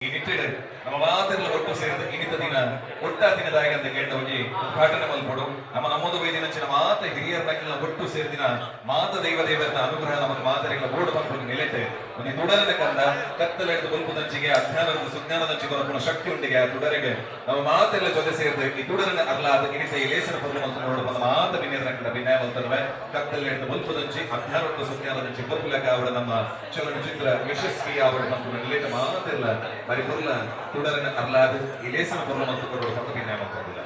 ಈ ನಿಟ್ಟಿಡ್ ನಮ್ಮ ಮಾತೆರ್ಲ ಒಟ್ಟು ಸೇರಿದ ಇನ್ನಿತ ದಿನ ಒಟ್ಟಾತಿನ ಅಂತ ಕೇಳ್ದ ಒಂಜಿ ಉದ್ಘಾಟನೆ ಮಲ್ಪೊಡು. ನಮ್ಮ ನಮ್ಮದು ವೈದಿನಂಚಿನ ಮಾತ ಹಿರಿಯರ ನಕ್ಲೆನ ಒಟ್ಟು ಸೇರಿದಿನ ಮಾತ ದೈವ ದೇವರನ ಅನುಗ್ರಹ ನಮಗೆ ಮಾತೆರೆಗಳ ಬೋಡು ಪನ್ಪುನ ನಿಲೆಟ್ ಒಂಜಿ ತುಡರನ ಕಂದ ಕತ್ತಲೆಡ್ದು ಬೊಲ್ಪುದಂಚಿಗೆ, ಅಜ್ಞಾನದ ಸುಜ್ಞಾನದಂಚಿಗೆ ಕೊರಪುನ ಶಕ್ತಿ ಉಂಡಿಗೆ. ಆ ತುಡರೆಗೆ ನಮ್ಮ ಮಾತೆಲ್ಲ ಜೊತೆ ಸೇರಿದ ಈ ತುಡರನ ಅರ್ಲಾದ ಇನಿತ ಈ ಲೇಸನ ಪೊರ್ಲು ಮಲ್ತು ನೋಡು ಬಂದ ಮಾತ ಬಿನ್ನೆರ್ ನಕ್ಲೆನ ವಿನಯ ಮಲ್ತನವೆ. ಕತ್ತಲೆಡ್ದು ಬೊಲ್ಪುದಂಚಿ, ಅಜ್ಞಾನದ ಸುಜ್ಞಾನದಂಚಿ ಕೊರ್ಪುಲೆಕ ಅವಡ ನಮ್ಮ ಚಲನಚಿತ್ರ ಯಶಸ್ವಿ ಆವಡ ಪನ್ಪುನ ನಿಲೆಟ್ ಮಾತೆಲ್ಲ ಬರಿ ಪೊರ್ಲ ತುಡರನ ಅರ್ಲಾದ್ ಈ ಲೇಸನ ಪೊರ್ಲು ಮಲ್ತು ಕೊರೊಡು ಪಂದ್ ವಿನಯ ಮಲ್ತೊಂದುಲ್ಲ.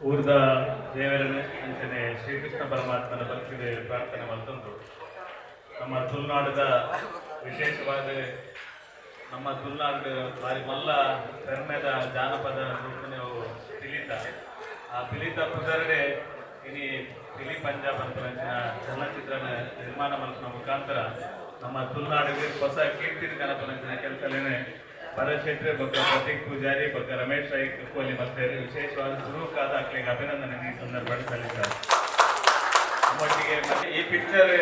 ಊರ್ದ ದೇವರನೆ ಅಂಚನೆ ಶ್ರೀಕೃಷ್ಣ ಪರಮಾತ್ಮನ ಭಕ್ತಿಗೆ ಪ್ರಾರ್ಥನೆ ಮಲ್ತೊಂದು, ನಮ್ಮ ತುಳುನಾಡದ, ವಿಶೇಷವಾದ ನಮ್ಮ ತುಳುನಾಡು ಬಾರಿ ಮಲ್ಲ ಪೆರ್ಮೆದ ಜಾನಪದ ನೃತ್ಯವು ಪಿಲಿತ. ಆ ಪಿಲಿತ ಪುದರ್ಡೆ ಇನಿ ಪಿಲಿ ಪಂಜಾಬ್ ಅಂತ ಚಲನಚಿತ್ರನ ನಿರ್ಮಾಣ ಮಲ್ಪುನ ಮುಖಾಂತರ ನಮ್ಮ ತುಳುನಾಡಿಗೆ ಹೊಸ ಕೀರ್ತಿ ಕನಪನಂಚಿನ ಕೆಲಸಲೇನೆ ಭರತ್ ಶೆಟ್ಟಿ ಬೊಕ್ಕ ಪ್ರತೀಕ್ ಪೂಜಾರಿ ಬೊಕ್ಕ ರಮೇಶ್ ರೈ ಕುಕ್ಕೋಲಿ ಮತ್ತೆ ವಿಶೇಷವಾದ ಸುರುಕಾದ ಅಕ್ಲೆಗ್ ಅಭಿನಂದನೆ ಈ ಸಂದರ್ಭ ಸಲ್ಲಿಸ್ತಾರೆ. ನಮ್ಮೊಟ್ಟಿಗೆ ಮತ್ತೆ ಈ ಪಿಕ್ಚರ್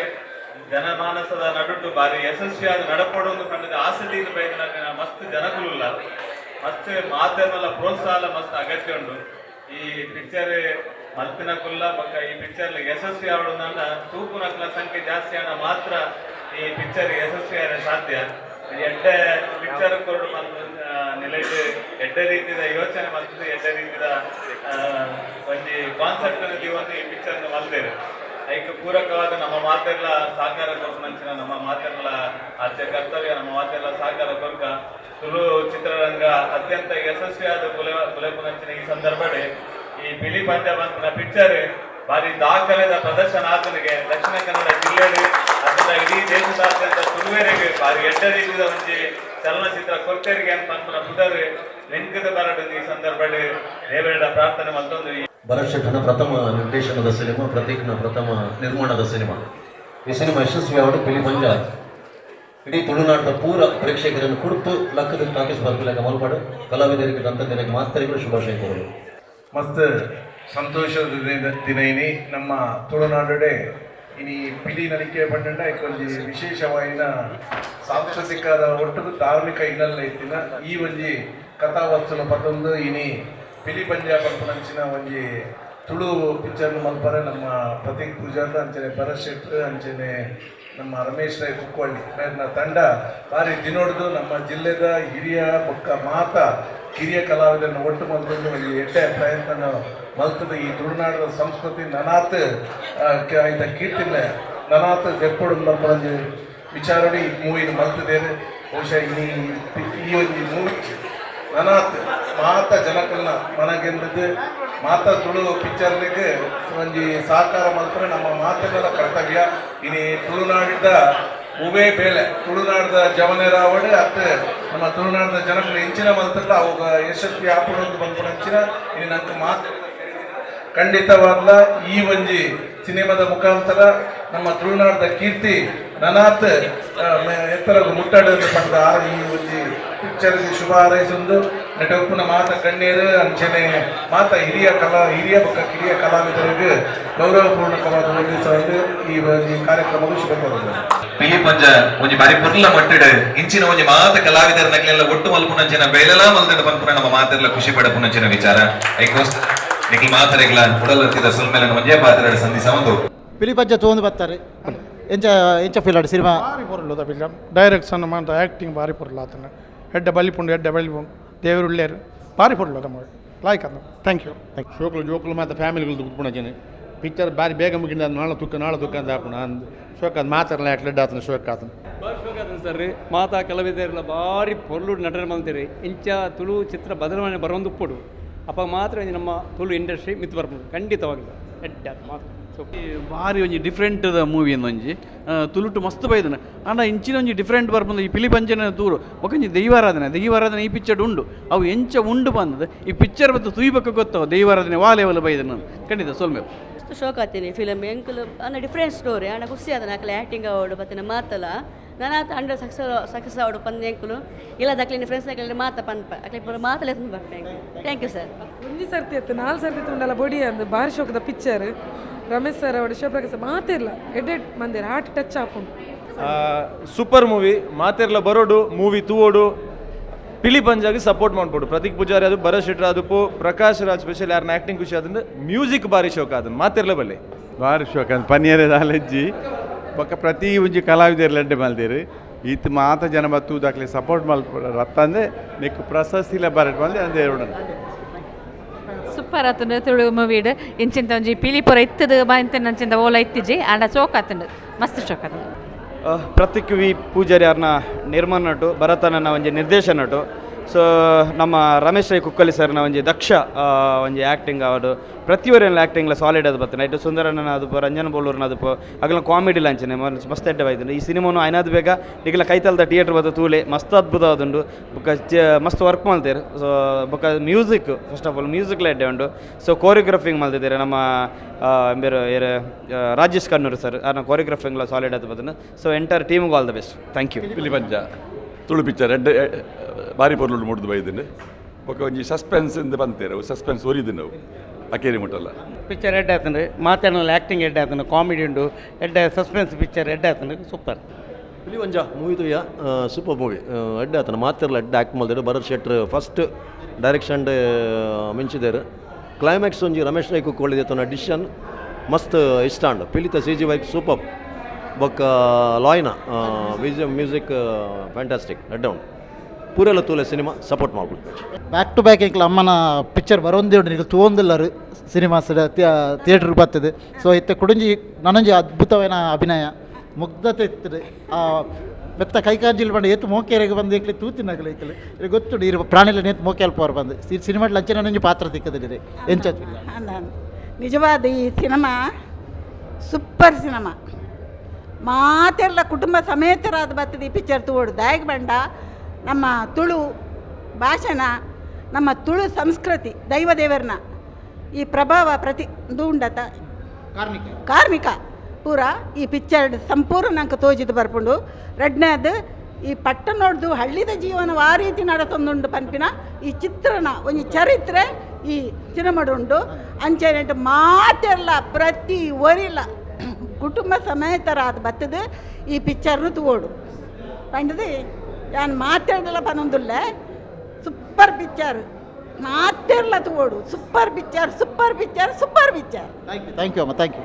ಜನಮಾನಸದ ನಡುಟು ಬಾರಿ ಯಶಸ್ವಿಯಾದ ನಡಪಡು ಒಂದು ಪಂಡದ ಆಸಕ್ತಿ ಬೈದಿನ ಮಸ್ತ್ ಜನಕುಲುಲ್ಲ. ಮಸ್ತ್ ಮಾಧ್ಯಮಲ ಪ್ರೋತ್ಸಾಹ ಮಸ್ತ್ ಅಗತ್ಯ ಉಂಡು. ಈ ಪಿಕ್ಚರ್ ಮಲ್ತಿನ ಕುಲ್ಲ ಬೊಕ್ಕ ಈ ಪಿಕ್ಚರ್ ಯಶಸ್ವಿ ಆವಡಂದ ತೂಪುನಕ್ಲ ಸಂಖ್ಯೆ ಜಾಸ್ತಿ ಆನ ಮಾತ್ರ ಈ ಪಿಕ್ಚರ್ ಯಶಸ್ವಿ ಆಗ ಸಾಧ್ಯ. ಎಡ್ಡೆ ಪಿಕ್ಚರ್ ಕೊರಡು ನಿಲೈಟ್ ಎಡ್ಡೆ ರೀತಿದ ಯೋಚನೆ ಮಲ್ತದೆ, ಎಡ್ಡೆ ರೀತಿದ ಒಂಜಿ ಕಾನ್ಸೆಪ್ಟ್ ದೀವೊಂದು ಈ ಪಿಕ್ಚರ್ ಮಲ್ತೇವೆ. ಐಕ್ ಪೂರಕವಾದ ನಮ್ಮ ಮಾತೆಲ್ಲ ಸಹಕಾರ ಕೊರ್ಪುನಂಚಿನ ನಮ್ಮ ಮಾತೆಲ್ಲ ಆಚೆ ಕರ್ತವ್ಯ. ನಮ್ಮ ಮಾತೆಲ್ಲ ಸಹಕಾರ ಕೊರ್ಕ ತುಳು ಚಿತ್ರರಂಗ ಅತ್ಯಂತ ಯಶಸ್ವಿಯಾದ ಬುಲೆ ಬುಲೆಪುನಂಚಿನ ಈ ಸಂದರ್ಭಡೆ ಈ ಪಿಲಿ ಪಂಜಾಬ್ ಅಂತ ಪಿಕ್ಚರ್ ಬಾರಿ ದಾಖಲೆದ ಪ್ರದರ್ಶನ ಆತನಿಗೆ ದಕ್ಷಿಣ ಕನ್ನಡ ಜಿಲ್ಲೆಡ್ ಅದನ್ನ ಇಡೀ ದೇಶದಾದ್ಯಂತ ತುಳುವೆರೆಗೆ ಬಾರಿ ಎಡ್ಡೆ ರೀತಿಯ ಒಂಜಿ ಚಲನಚಿತ್ರ ಕೊರ್ತೆರಿಗೆ ಅಂತ ಪನ್ಪುನ ಪುದರ್ ನೆನ್ಕದ ಬರಡು ಈ ಸಂದರ್ಭಡ್ ದೇವರ ಪ್ರಾರ್ಥನೆ ಮಲ್ತೊಂದು. ಭರತ್ ಶೆಟ್ಟನ ಪ್ರಥಮ ನಿರ್ದೇಶನದ ಸಿನಿಮಾ, ಪ್ರತೀಕ್ನ ಪ್ರಥಮ ನಿರ್ಮಾಣದ ಸಿನಿಮಾ. ಈ ಸಿನಿಮಾ ಯಶಸ್ವಿ ಆವಡು ಪಿಲಿ ಪಂಜ ಇಡೀ ತುಳುನಾಡಿನ ಪೂರ ಪ್ರೇಕ್ಷಕರನ್ನು ಕುಡಿತು ಲಕ್ಕದ ಟಾಕೀಸ್ ಬರ್ಪಿಲ್ಲ ಮಲ್ಪಾಡು. ಕಲಾವಿದರಿಗೆ, ತಂತ್ರಜ್ಞರಿಗೆ ಮಾತ್ರೆಗಳು ಶುಭಾಶಯ ಕೋರಲು. ಮಸ್ತ್ ಸಂತೋಷದ ದಿನ ದಿನ ಇನಿ. ನಮ್ಮ ತುಳುನಾಡುಡೆ ಇನಿ ಪಿಲಿ ನಲಿಕೆ ಪಂಡಂಡ ಒಂಜಿ ವಿಶೇಷವಾಯಿನ ಸಾಂಸ್ಕೃತಿಕ ಒಟ್ಟುಗು ಧಾರ್ಮಿಕ ಹಿನ್ನೆಲೆ ಇತ್ತಿನ ಈ ಒಂಜಿ ಕಥಾವಸ್ತುನ ಪತೊಂದು ಇನಿ ಪಿಲಿ ಪಂಜ ಪನ್ಪುನಂಚಿನ ಒಂಜಿ ತುಳು ಪಿಕ್ಚರ್ ಮಲ್ಪರೆ ನಮ್ಮ ಪ್ರತೀಕ್ ಪೂಜಾರ್, ಅಂಚನೆ ಭರತ್ ಶೆಟ್ರ್, ಅಂಚನೆ ನಮ್ಮ ರಮೇಶ್ ರೈ ಕುಕ್ವಳ್ಳಿ ಮೇರ್ನ ತಂಡ ಬಾರಿ ದಿನೊಡ್ದು ನಮ್ಮ ಜಿಲ್ಲೆದ ಹಿರಿಯ ಬೊಕ್ಕ ಮಾತ ಕಿರಿಯ ಕಲಾವಿದರನ್ನು ಒಟ್ಟು ಮಲ್ತೊಂದು ಒಂಜಿ ಎಡ್ಡೆ ಪ್ರಯತ್ನ ಮಲ್ತದ ಈ ತುಳುನಾಡದ ಸಂಸ್ಕೃತಿ ನನಾತ್ ಐತ ಕೀರ್ತಿನ ನನಾತ್ ದೆಪ್ಪೊಡು ಮಲ್ಪುನ ವಿಚಾರಡಿ ಈ ಮೂವಿನ ಮಲ್ತದೇರು. ಬಹುಶಃ ಈ ಈ ಒಂಜಿ ಮೂವಿ ನನಾತ್ ಮಾತ ಜನಕಲ್ನ ಮನಗೆಂದದ್ದು ಮಾತ ತುಳು ಪಿಕ್ಚರ್ಲಿಗೆ ಒಂಜಿ ಸಹಕಾರ ಮಲ್ಪರೆ ನಮ್ಮ ಮಾತೆಲ್ಲ ಕರ್ತವ್ಯ. ಇನಿ ತುಳುನಾಡಿದ ಹೂವೇ ಬೇಲೆ ತುಳುನಾಡದ ಜವನೆರಾವಡೆ ಅತ್ತ ನಮ್ಮ ತುಳುನಾಡದ ಜನಕಲು ಎಂಚಿನ ಮಲ್ತಲ್ಲ ಅವಾಗ ಯಶಸ್ವಿ ಆಪುಡೊಂದು ಬಂದ್ಪುನಂಚಿನ ಇನಿ ನಂಗೆ ಮಾತು ಖಂಡಿತವಾದ್ಲ ಈ ಒಂಜಿ ಸಿನಿಮಾದ ಮುಖಾಂತರ ನಮ್ಮ ತುಳುನಾಡದ ಕೀರ್ತಿ ನನಾತ್ ಎತ್ತರ ಮುಟ್ಟಡು ಪಂಡ ಈ ಒಂಜಿ ಪಿಕ್ಚರ್ ಶುಭ ಹಾರೈಸೊಂದು, ನೆಟೊಪ್ಪುನ ಮಾತ ಕಣ್ಣೀರು, ಅಂಚನೆ ಮಾತ ಹಿರಿಯ ಬೊಕ್ಕ ಕಿರಿಯ ಕಲಾವಿದರಿಗೆ ಗೌರವಪೂರ್ಣಕವಾದ ವಂದಿಸಲು ಈ ಒಂಜಿ ಕಾರ್ಯಕ್ರಮಕ್ಕೆ ಶುಭ ಕೋರುದು. ಪಿಲಿ ಪಂಜ ಒಂಜಿ ಬಾರಿ ಪೊರ್ಲ ಮಟ್ಟಿಡ್ ಇಂಚಿನ ಒಂಜಿ ಮಾತ ಕಲಾವಿದರನಕ್ಲೆಲ್ಲ ಒಟ್ಟು ಮಲ್ಪುನಂಚಿನ ಬೇಲೆಲಾ ಮಲ್ತಂಡ ಪನ್ಪುನ ನಮ್ಮ ಮಾತೆರ್ಲ ಖುಷಿ ಪಡಪುನಂಚಿನ ವಿಚಾರ. ಐಕೋಸ್ಕರ ನಿಕ್ಲ್ ಮಾತರೆಗ್ಲ ಉಡಲತ್ತಿದ ಸೊಲ್ಮೆಲನ ಒಂಜೇ ಪಾತ್ರೆಡ್ ಸಂಧಿಸ ಒಂದು ಪಿಲಿಪಜ್ಜ ತೋಂದು ಬರ್ತಾರೆ. ಎಂಚ ಎಂಚ ಫೀಲ್ ಆಂಡ್ ಸಿನಿಮಾ? ಭಾರಿ ಪೊರ್ಲುದ ಫಿಲಮ್. ಡೈರೆಕ್ಷನ್ ಮಾತ ಆ್ಯಕ್ಟಿಂಗ್ ಭಾರಿ ಪೊರ್ಲು ಆತನ. ಎಡ್ಡೆ ಬಲಿಪುಂಡು, ಎಡ್ಡೆ ಬಲಿಪುಂಡು. ದೇವರು ಉಳ್ಳೇರು. ಭಾರಿ ಪೊರ್ಲುದ ಮೂವಿ. ಲಾಯ್ಕ್ ಅಂದ. Thank you. ಜೋಕುಲು ಜೋಕುಲು ಮಾತ ಫ್ಯಾಮಿಲಿಗಳು ಕುತ್ಪುಣಚೇನೆ. ಪಿಕ್ಚರ್ ಬಾರಿ ಬೇಗ ಮುಗಿಂದ. ನಾಳೆ ತುಕ್ಕ, ನಾಳೆ ತುಕ್ಕ ಅಂತ ಆಪುಣ ಅಂದ್. ಶೋಕ್ ಅದು ಮಾತಾಡಲ್ಲ. ಯಾಕೆ ಆತನ ಶೋಕ್ ಆತನ. ಬಾರಿ ಶೋಕ ಆತನ ಸರ್. ಮಾತಾ ಕಲಾವಿದರೆಲ್ಲ ಬಾರಿ ಪೊರ್ಲು ನಟನೆ ಮಲ್ತೆರ್. ಇಂಚ ತುಳು ಚಿತ್ರ ಬದಲಾವಣೆ ಬರೊಂದುಪ್ಪೊಡು. ಅಪ್ಪ ಮಾತ್ರ ಒಂಜಿ ನಮ್ಮ ತುಳು ಇಂಡಸ್ಟ್ರಿ ಮಿತ್ತ್ ಬರ್ಪುಂಡು ಖಂಡಿತವಾಗಿಲ್ಲ. ಎಡ್ಡೆ ಮಾತ್ರ. ಸೊ ಭಾರಿ ಒಂಜಿ ಡಿಫ್ರೆಂಟ್ ಮೂವಿ ಒಂಜಿ. ತುಳುಟು ಮಸ್ತ್ ಬೈದನ ಆಂಡ ಇಂಚಿನ ಒಂಜಿ ಡಿಫ್ರೆಂಟ್ ಬರ್ಪುಂಡು ಈ ಪಿಲಿ ಪಂಜನ ತೂರು. ಬೊಕ ಒಂಜಿ ದೈವಾರಾಧನೆ, ದೈವಾರಾಧನೆ ಈ ಪಿಕ್ಚರ್ ಉಂಡು. ಅವು ಎಂಚ ಉಂಡು ಬಂದದ ಈ ಪಿಕ್ಚರ್ ಬತ್ತು ತುಯ್ಬಕ್ಕ ಗೊತ್ತವು ದೈವಾರಾಧನೆ ವಾ ಲೆವೆಲ್ ಬೈದನ. ಖಂಡಿತ ಸೊಲ್ಮೆ. ಮಸ್ತ್ ಶೋಕ್ ಆತೀನಿ ಫಿಲಮ್. ಎಂಕುಲು ಅನ್ನ ಡಿಫ್ರೆಂಟ್ ಸ್ಟೋರಿ ಆಂಡ ಖುಷಿ ಆತನ. ಅಕ್ಲೆ ಆ್ಯಕ್ಟಿಂಗ್ ಆವಡು ಬತ್ತಿನ ಮಾತಲ್ಲ ನಾನು 100 ಸಕ್ಸಸ್ ಸಕ್ಸಸ್ ಆವಡು ಪಂದ್ ಎಂಕುಲು ಇಲ್ಲ. ದಕ್ಲಿನ ಫ್ರೆಂಡ್ಸ್ ಅಕ್ಲೆ ಮಾತ ಪನ್ಪ ಅಕ್ಲೆ ಪೂರ ಮಾತಲೆ ಬರ್ಪೆ. Thank you sir. ಒಂಜಿ ಸರ್ತಿ ಅತ್ತು, ನಾಲ್ ಸರ್ತಿ ತೂಂಡಲ ಬೊಡಿ ಅಂದ್. ಬಾರಿ ಶೋಕದ ಪಿಕ್ಚರ್. ರಮೇಶ್ ಸರ್ ಅವಡು, ಶಿವಪ್ರಕಾಶ್ ಮಾತಿರ್ಲ ಎಡೆಟ್ ಮಂದಿರ ಹಾರ್ಟ್ ಟಚ್ ಆಪುಂಡು. Super movie. ಮಾತೆರ್ಲ ಬರೋಡು, ಮೂವಿ ತೂವೋಡು. ಪಿಲಿ ಪಂಜಾಗಿ ಸಪೋರ್ಟ್ ಮಾಡ್ಬೋದು. ಪ್ರತೀಕ್ ಪೂಜಾರಿ ಅದು, ಭರತ್ ಶೆಟ್ಟರ್ ಆದಪ್ಪು, ಪ್ರಕಾಶ್ ರಾಜ್ ಸ್ಪೆಷಲ್ ಯಾರನ್ನ ಆ್ಯಕ್ಟಿಂಗ್ ಖುಷಿ ಆದಂದ್ರೆ, ಮ್ಯೂಸಿಕ್ ಬಾರಿ ಶೋಕ್ ಆದನ್. ಮಾತೆರ್ಲ ಬಲ್ಲೆ. ಬಾರಿ ಶೋಕ್ ಅಂತ ಪನಿಯರೆ ದಾಲೆಜ್ಜಿ. ಬೊಕ್ಕ ಪ್ರತಿ ಒಂಜಿ ಕಲಾವಿದೆರ್ ಎಡ್ಡೆ ಮಲ್ದೆರ್. ಈತ್ ಮಾತ ಜನ ಬತ್ತು ದಾಕ್ಲೆ ಸಪೋರ್ಟ್ ಮಲ್ಪುರ ರತ್ತಂದೆ ನೆಕ್ಕ್ ಪ್ರಶಸ್ತಿಲ ಬರಟ್ ಬಂದೆ ಅಂದೆ ಎರಡು. ಸೂಪರ್ ಆತುಂಡು. ತುಳು ಮೂವಿಡ್ ಇಂಚಿಂತ ಒಂಜಿ ಪಿಲಿ ಪೂರ ಇತ್ತದು ಇಂತ ಅಂಚಿಂತ ಓಲ ಇತ್ತಿಜಿ. ಆಂಡ ಶೋಕ್ ಆತುಂಡು, ಮಸ್ತ್ ಶೋಕ್ ಆತುಂಡು. ಪ್ರತೀಕ್ ವಿ ಪೂಜಾರಿ ಅವ್ರನ್ನ ನಿರ್ಮಾಣ ನಟು, ಭರತನನ್ನ ಒಂಜಿ ನಿರ್ದೇಶನ ನಟು. ಸೊ ನಮ್ಮ ರಮೇಶ್ ರೈ ಕುಕ್ಕಲಿ ಸರ್ನ ಒಂಜಿ ದಕ್ಷ ಒಂಜಿ ಆ್ಯಕ್ಟಿಂಗ್ ಅವರು. ಪ್ರತಿಯೊರಿಯಲ್ಲ ಆ್ಯಕ್ಟಿಂಗ್ಲ ಸಾಲಿಡ್ ಅದು ಬರ್ತದೆ. ನೈಟ್ ಸುಂದರಣ್ಣನ ಅದು, ರಂಜನ್ ಬೋಳೂರ್ನ ಅದು, ಅಗಲ ಕಾಮಿಡಿ ಲಾಂಚನೆ ಮಸ್ತ್ ಎಡ್ಡೆ ಬೈದುಂಡು. ಈ ಸಿನಿಮಾನು ಐನಾದ್ ಬೇಗ ನಿಗಲ ಕೈತಲ್ದ ಥಿಯೇಟರ್ ಬತ್ತ ತೂಲೆ. ಮಸ್ತ್ ಅದ್ಭುತ ಆದುಂಡು. ಬೊಕ್ಕ ಮಸ್ತ್ ವರ್ಕ್ ಮಲ್ತೇರು. ಸೊ ಬೊಕ್ಕ ಮ್ಯೂಸಿಕ್, ಫಸ್ಟ್ ಆಫ್ ಆಲ್ ಮ್ಯೂಸಿಕ್ಲ ಎಡ್ಡೆ ಉಂಡು. ಸೊ ಕೋರಿಯೋಗ್ರಫಿಂಗ್ ಮಲ್ತಿದ್ದಾರೆ ನಮ್ಮ ಬೇರೆ ಏರ್ ರಾಜೇಶ್ ಕಣ್ಣೂರು ಸರ್ ಆರ್ನ. ಕೋರಿಯೋಗ್ರಫಿಂಗ್ಲ ಸಾಲಿಡ್ ಅದು ಬರ್ತದೆ. ಸೊ ಎಂಟೈರ್ ಟೀಮ್ಗೆ all the best. Thank you. Pili Panja Tulu picture ಎಡ್ಡೆ, ಬಾರಿ ಪೊರ್ಲುಡು ಮೂಡ್ದು ಬೈದುಂಡು. ಬೊಕ್ಕ ಒಂಜಿ ಸಸ್ಪೆನ್ಸ್ ಇಂದ ಬಂತೇರು, ಸಸ್ಪೆನ್ಸ್ ಒರಿದು ನಾವು ಅಕೇರಿ ಮುಟ್ಟಲ್ಲ. ಪಿಕ್ಚರ್ ಎಡ್ಡೆ ಆತಂಡು. ಮಾತಾಡಲ್ಲ, ಆ್ಯಕ್ಟಿಂಗ್ ಎಡ್ಡೆ ಆತಂಡು. ಕಾಮಿಡಿ ಉಂಡು, ಎಡ್ಡೆ ಸಸ್ಪೆನ್ಸ್ ಪಿಕ್ಚರ್ ಎಡ್ಡೆ ಆತಂಡು. ಸೂಪರ್. ಪಿಲಿ ಒಂಜ ಮೂವಿ ತೂಯ. Super movie. ಎಡ್ಡೆ ಆತನ. ಮಾತೆರ್ಲ ಎಡ್ಡೆ ಆ್ಯಕ್ಟ್ ಮಲ್ದೆರ್. ಭರತ್ ಶೆಟ್ರ್ ಫಸ್ಟ್ ಡೈರೆಕ್ಷನ್ ಮಿಂಚಿದೆರ್. ಕ್ಲೈಮ್ಯಾಕ್ಸ್ ಒಂಜಿ ರಮೇಶ್ ರೈ ಕುಕ್ಕೊಳ್ಳಿದೆ ತನ್ನ ಡಿಸಿಷನ್ ಮಸ್ತ್ ಇಷ್ಟ ಅಂಡ್. ಪಿಲಿತ ಸಿ ಜಿ ವೈಕ್ ಸೂಪರ್. ಬೊಕ್ಕ ಲಾಯ್ನ ಮ್ಯೂಸಿಯಂ ಮ್ಯೂಸಿಕ್ ಫ್ಯಾಂಟಾಸ್ಟಿಕ್. ಎಡ್ಡೆ ಉಂಡು. ಪೂರೆಲ್ಲ ತೂಲೆ ಸಿನಿಮಾ, ಸಪೋರ್ಟ್ ಮಾಡ್ಬೋದು. ಬ್ಯಾಕ್ ಟು ಬ್ಯಾಕ್ ಎಂಕ್ಲ ಅಮ್ಮನ ಪಿಕ್ಚರ್ ಬರೋಂದೇ ಉಂಡು. ನಿಕುಲು ತೂವೊಂದುಲ್ಲರು ಸಿನಿಮಾಸ್ ಥಿಯೇಟರ್ ಬರ್ತದೆ. ಸೊ ಇತ್ತೆ ಕುಡೊಂಜಿ ನನೊಂಜಿ ಅದ್ಭುತವಾಯಿನ ಅಭಿನಯ ಮುಗ್ಧತೆ ಇತ್ತು. ಆ ಬೆತ್ತ ಕೈಕಾಂಜಿಲ್ ಬಂಡ ಏತು ಮೋಕೆರೆಗ್ ಬಂದು ಎಂಕ್ಲೆ ತೂತಿನಗಲೆ ಐತಲೆ ಇರೆ ಗೊತ್ತುಂಡು. ಇರು ಪ್ರಾಣಿಲ ನೇತು ಮೋಕೆ ಅಲ್ಪ ಬಂದು ಈ ಸಿನಿಮಾ ಲಂಚನ ನನೊಂಜಿ ಪಾತ್ರ ತಿಕ್ಕದಿರಿ. ಎಂಚ? ನಿಜವಾದ ಈ ಸಿನಿಮಾ ಸೂಪರ್ ಸಿನಿಮಾ. ಮಾತೆಲ್ಲ ಕುಟುಂಬ ಸಮೇತರಾದ ಬರ್ತದೆ ಈ ಪಿಕ್ಚರ್ ತೂವೊಡು. ದಾಯೆಗ್ ಬಂಡ ನಮ್ಮ ತುಳು ಭಾಷಣ, ನಮ್ಮ ತುಳು ಸಂಸ್ಕೃತಿ, ದೈವ ದೇವರನ ಈ ಪ್ರಭಾವ ಪ್ರತಿ ಉಂಡತ. ಕಾರ್ಮಿಕ. ಕಾರ್ಮಿಕ ಪೂರ ಈ ಪಿಕ್ಚರ್ ಸಂಪೂರ್ಣ ನಂಗೆ ತೋಜಿದ್ ಬರ್ಪುಂಡು. ರಡ್ನೇದು ಈ ಪಟ್ಟಣೊಡ್ದು ಹಳ್ಳಿದ ಜೀವನ ಆ ರೀತಿ ನಡತೊಂದುಂಡು ಪನ್ಪಿನ ಈ ಚಿತ್ರಣ, ಒಂಜಿ ಚರಿತ್ರೆ ಈ ಸಿನಿಮಾಡುಂಡು. ಅಂಚೆನೆಟ್ ಮಾತೆಲ್ಲ ಪ್ರತಿ ಒರಿಲ ಕುಟುಂಬ ಸಮೇತರಾದ ಬತ್ತದು ಈ ಪಿಕ್ಚರ್ನು ತೂವೊಡು ಪಂಡದು ಯಾನ್ ಮಾತೆರ್ಡಲ ಪನೊಂದುಲ್ಲೆ. ಸೂಪರ್ ಪಿಕ್ಚರ್, ಮಾತೆರ್ಲ ತೂವೊಡು. Super picture, super picture, super picture. Thank you, thank you ಅಮ್ಮ, thank you.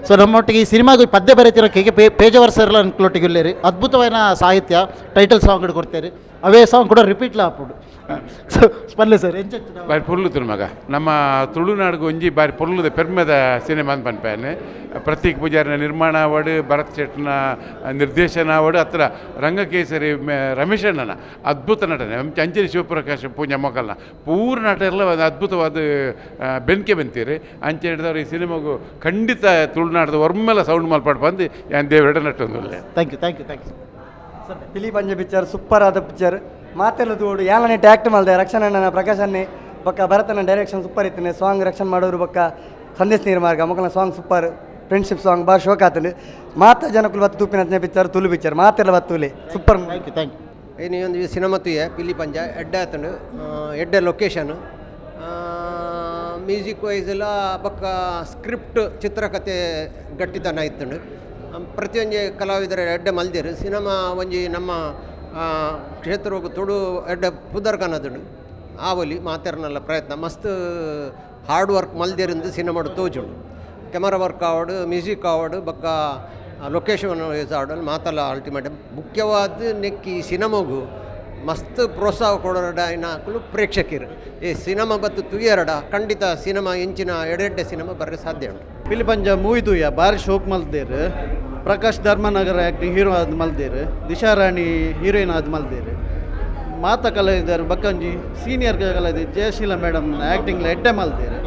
So ನಮ್ಮೊಟ್ಟಿಗೆ ಈ ಸಿನಿಮಾಗೆ ಪದ್ಯ ಬರೀತಿರೋ ಕೆ ಕೆ ಪೇಜಾವರ್ ಸರ್ ಅನ್ಕ್ಲೊಟ್ಟಿಗೆ ಉಲ್ಲೇರಿ. ಅದ್ಭುತವಾದ ಸಾಹಿತ್ಯ. ಟೈಟಲ್ ಸಾಂಗ್ ಕೊಡ್ತೇವೆ. ಅವೇ ಸಾಂಗ್ ಕೂಡ ರಿಪೀಟ್ಲ ಆಪುಂಡು. ಸೊ ಸ್ಪಲ್ಲೆ ಸರ್, ಎಂಚ? ಬಾರಿ ಪೊರ್ಲು ಮಗ. ನಮ್ಮ ತುಳುನಾಡ್ಗ್ ಒಂಜಿ ಬಾರಿ ಪೊರ್ಲುದ ಪೆರ್ಮೆದ ಸಿನಿಮಾ ಅಂತ ಪನ್ಪೇನೆ. ಪ್ರತೀಕ್ ಪೂಜಾರಿನ ನಿರ್ಮಾಣ ಆವಡ್, ಭರತ್ ಶೆಟ್ನ ನಿರ್ದೇಶನ ಆವಡ್, ಅತ್ರ ರಂಗಕೇಸರಿ ರಮೇಶಣ್ಣನ ಅದ್ಭುತ ನಟನೆ, ಅಂಚನೆ ಶಿವಪ್ರಕಾಶ್ ಪೂಂಜ ಮೊಕಲ್ನ ಪೂರ ನಟ ಎಲ್ಲ ಒಂದು ಅದ್ಭುತವಾದ ಬೆನ್ಕೆ ಬೆಂತೀರಿ. ಅಂಚೆ ಹಿಡಿದವ್ರು ಈ ಸಿನಿಮಾಗು ಖಂಡಿತ ತುಳುನಾಡ್ದ ಒಮ್ಮೆಲ ಸೌಂಡ್ ಮಲ್ಪಾಡ್ ಬಂದು ಯಾನ್ ದೇವರೆಡ ನಟ್ಟೊಂದುಲ್ಲೆ. Thank you, thank you, thank you. Pili Panja picture super ಆದ ಪಿಕ್ಚರ್. ಮಾತೆಲ್ಲ ತೂವೊಡು. ಯಾಲನೆಟ್ ಆ್ಯಕ್ಟ್ ಮಲ್ದೆ ರಕ್ಷಣಣ್ಣನ, ಪ್ರಕಾಶ್ ಬೊಕ್ಕ ಭರತನ ಡೈರೆಕ್ಷನ್ ಸೂಪರ್ ಇತ್ತನೆ. ಸಾಂಗ್ ರಕ್ಷಣ್ ಮಾಡೋರು ಬೊಕ್ಕ ಸಂದೇಶ್ ನೀರ್ಮಾರ್ಗ ಮೊಕಲ್ನ ಸಾಂಗ್ ಸೂಪರ್. ಫ್ರೆಂಡ್ಶಿಪ್ ಸಾಂಗ್ ಭಾಳ ಶೋಕ್ ಆತಂಡು. ಮಾತ ಜನಕುಲು ಬತ್ತು ತೂಪಿನ ಪಿಕ್ಚರ್ ತುಳು ಪಿಕ್ಚರ್. ಮಾತೆಲ್ಲ ಬತ್ತುಲೆ super. Thank you, thank you. ಇನ್ನು ಒಂದು ಸಿನಿಮಾ ತೂಯೆ ಪಿಲಿ ಪಂಜ. ಎಡ್ಡೆ ಆತಂಡು. ಎಡ್ಡೆ ಲೊಕೇಶನ್, ಮ್ಯೂಸಿಕ್ ವೈಸ್ ಎಲ್ಲ ಬೊಕ್ಕ ಸ್ಕ್ರಿಪ್ಟ್, ಚಿತ್ರಕಥೆ ಗಟ್ಟಿತನ ಇತ್ತುಂಡು. ಪ್ರತಿಯೊಂಜಿ ಕಲಾವಿದರ ಎಡ್ಡೆ ಮಲ್ದೆರ್. ಸಿನಿಮಾ ಒಂಜಿ ನಮ್ಮ ಕ್ಷೇತ್ರಗ್ ತುಳು ಎಡ್ಡೆ ಪುದರ್ ಕನದುಂಡು. ಆವೊಲಿ ಮಾತೆರ್ನಲ್ಲ ಪ್ರಯತ್ನ ಮಸ್ತ್ ಹಾರ್ಡ್ ವರ್ಕ್ ಮಲ್ದೆರಿಂದು ಸಿನಿಮಾಡ್ ತೋಜುಂಡು. ಕೆಮರಾ ವರ್ಕ್ ಆವಡ್, ಮ್ಯೂಸಿಕ್ ಆವಡ್, ಬೊಕ್ಕ ಲೊಕೇಶನ್ ಆಡಲ್ ಮಾತಲ್ಲ ಅಲ್ಟಿಮೇಟ್ ಮುಖ್ಯವಾದ ನೆಕ್ಕಿ ಈ ಸಿನಿಮಾಗು ಮಸ್ತ್ ಪ್ರೋತ್ಸಾಹ ಕೊಡೋಡ ಅಕುಲು ಪ್ರೇಕ್ಷಕರು. ಈ ಸಿನಿಮಾ ಬತ್ತು ತುಯರಡ ಖಂಡಿತ ಸಿನಿಮಾ ಇಂಚಿನ ಎಡೆಡ್ಡೆ ಸಿನಿಮಾ ಬರ್ರೆ ಸಾಧ್ಯ ಉಂಟು. ಪಿಲಿಪಂಜ ಮೂವಿ ತೂಯ ಭಾರಿ ಶೋಕ್ ಮಲ್ದೇರು. ಪ್ರಕಾಶ್ ಧರ್ಮನಗರ ಆ್ಯಕ್ಟಿಂಗ್ ಹೀರೋ ಆದ್ ಮಲ್ದೇರು, ದಿಶಾರಾಣಿ ಹೀರೋಯಿನ್ ಆದ್ ಮಲ್ದೇರು, ಮಾತ ಕಲಾವಿದರು ಬಕ್ಕಂಜಿ ಸೀನಿಯರ್ ಕಲಾವಿದ ಜಯಶೀಲ ಮೇಡಮ್ ಆ್ಯಕ್ಟಿಂಗ್ಲ ಎಡ್ಡೆ ಮಲ್ದೇರು,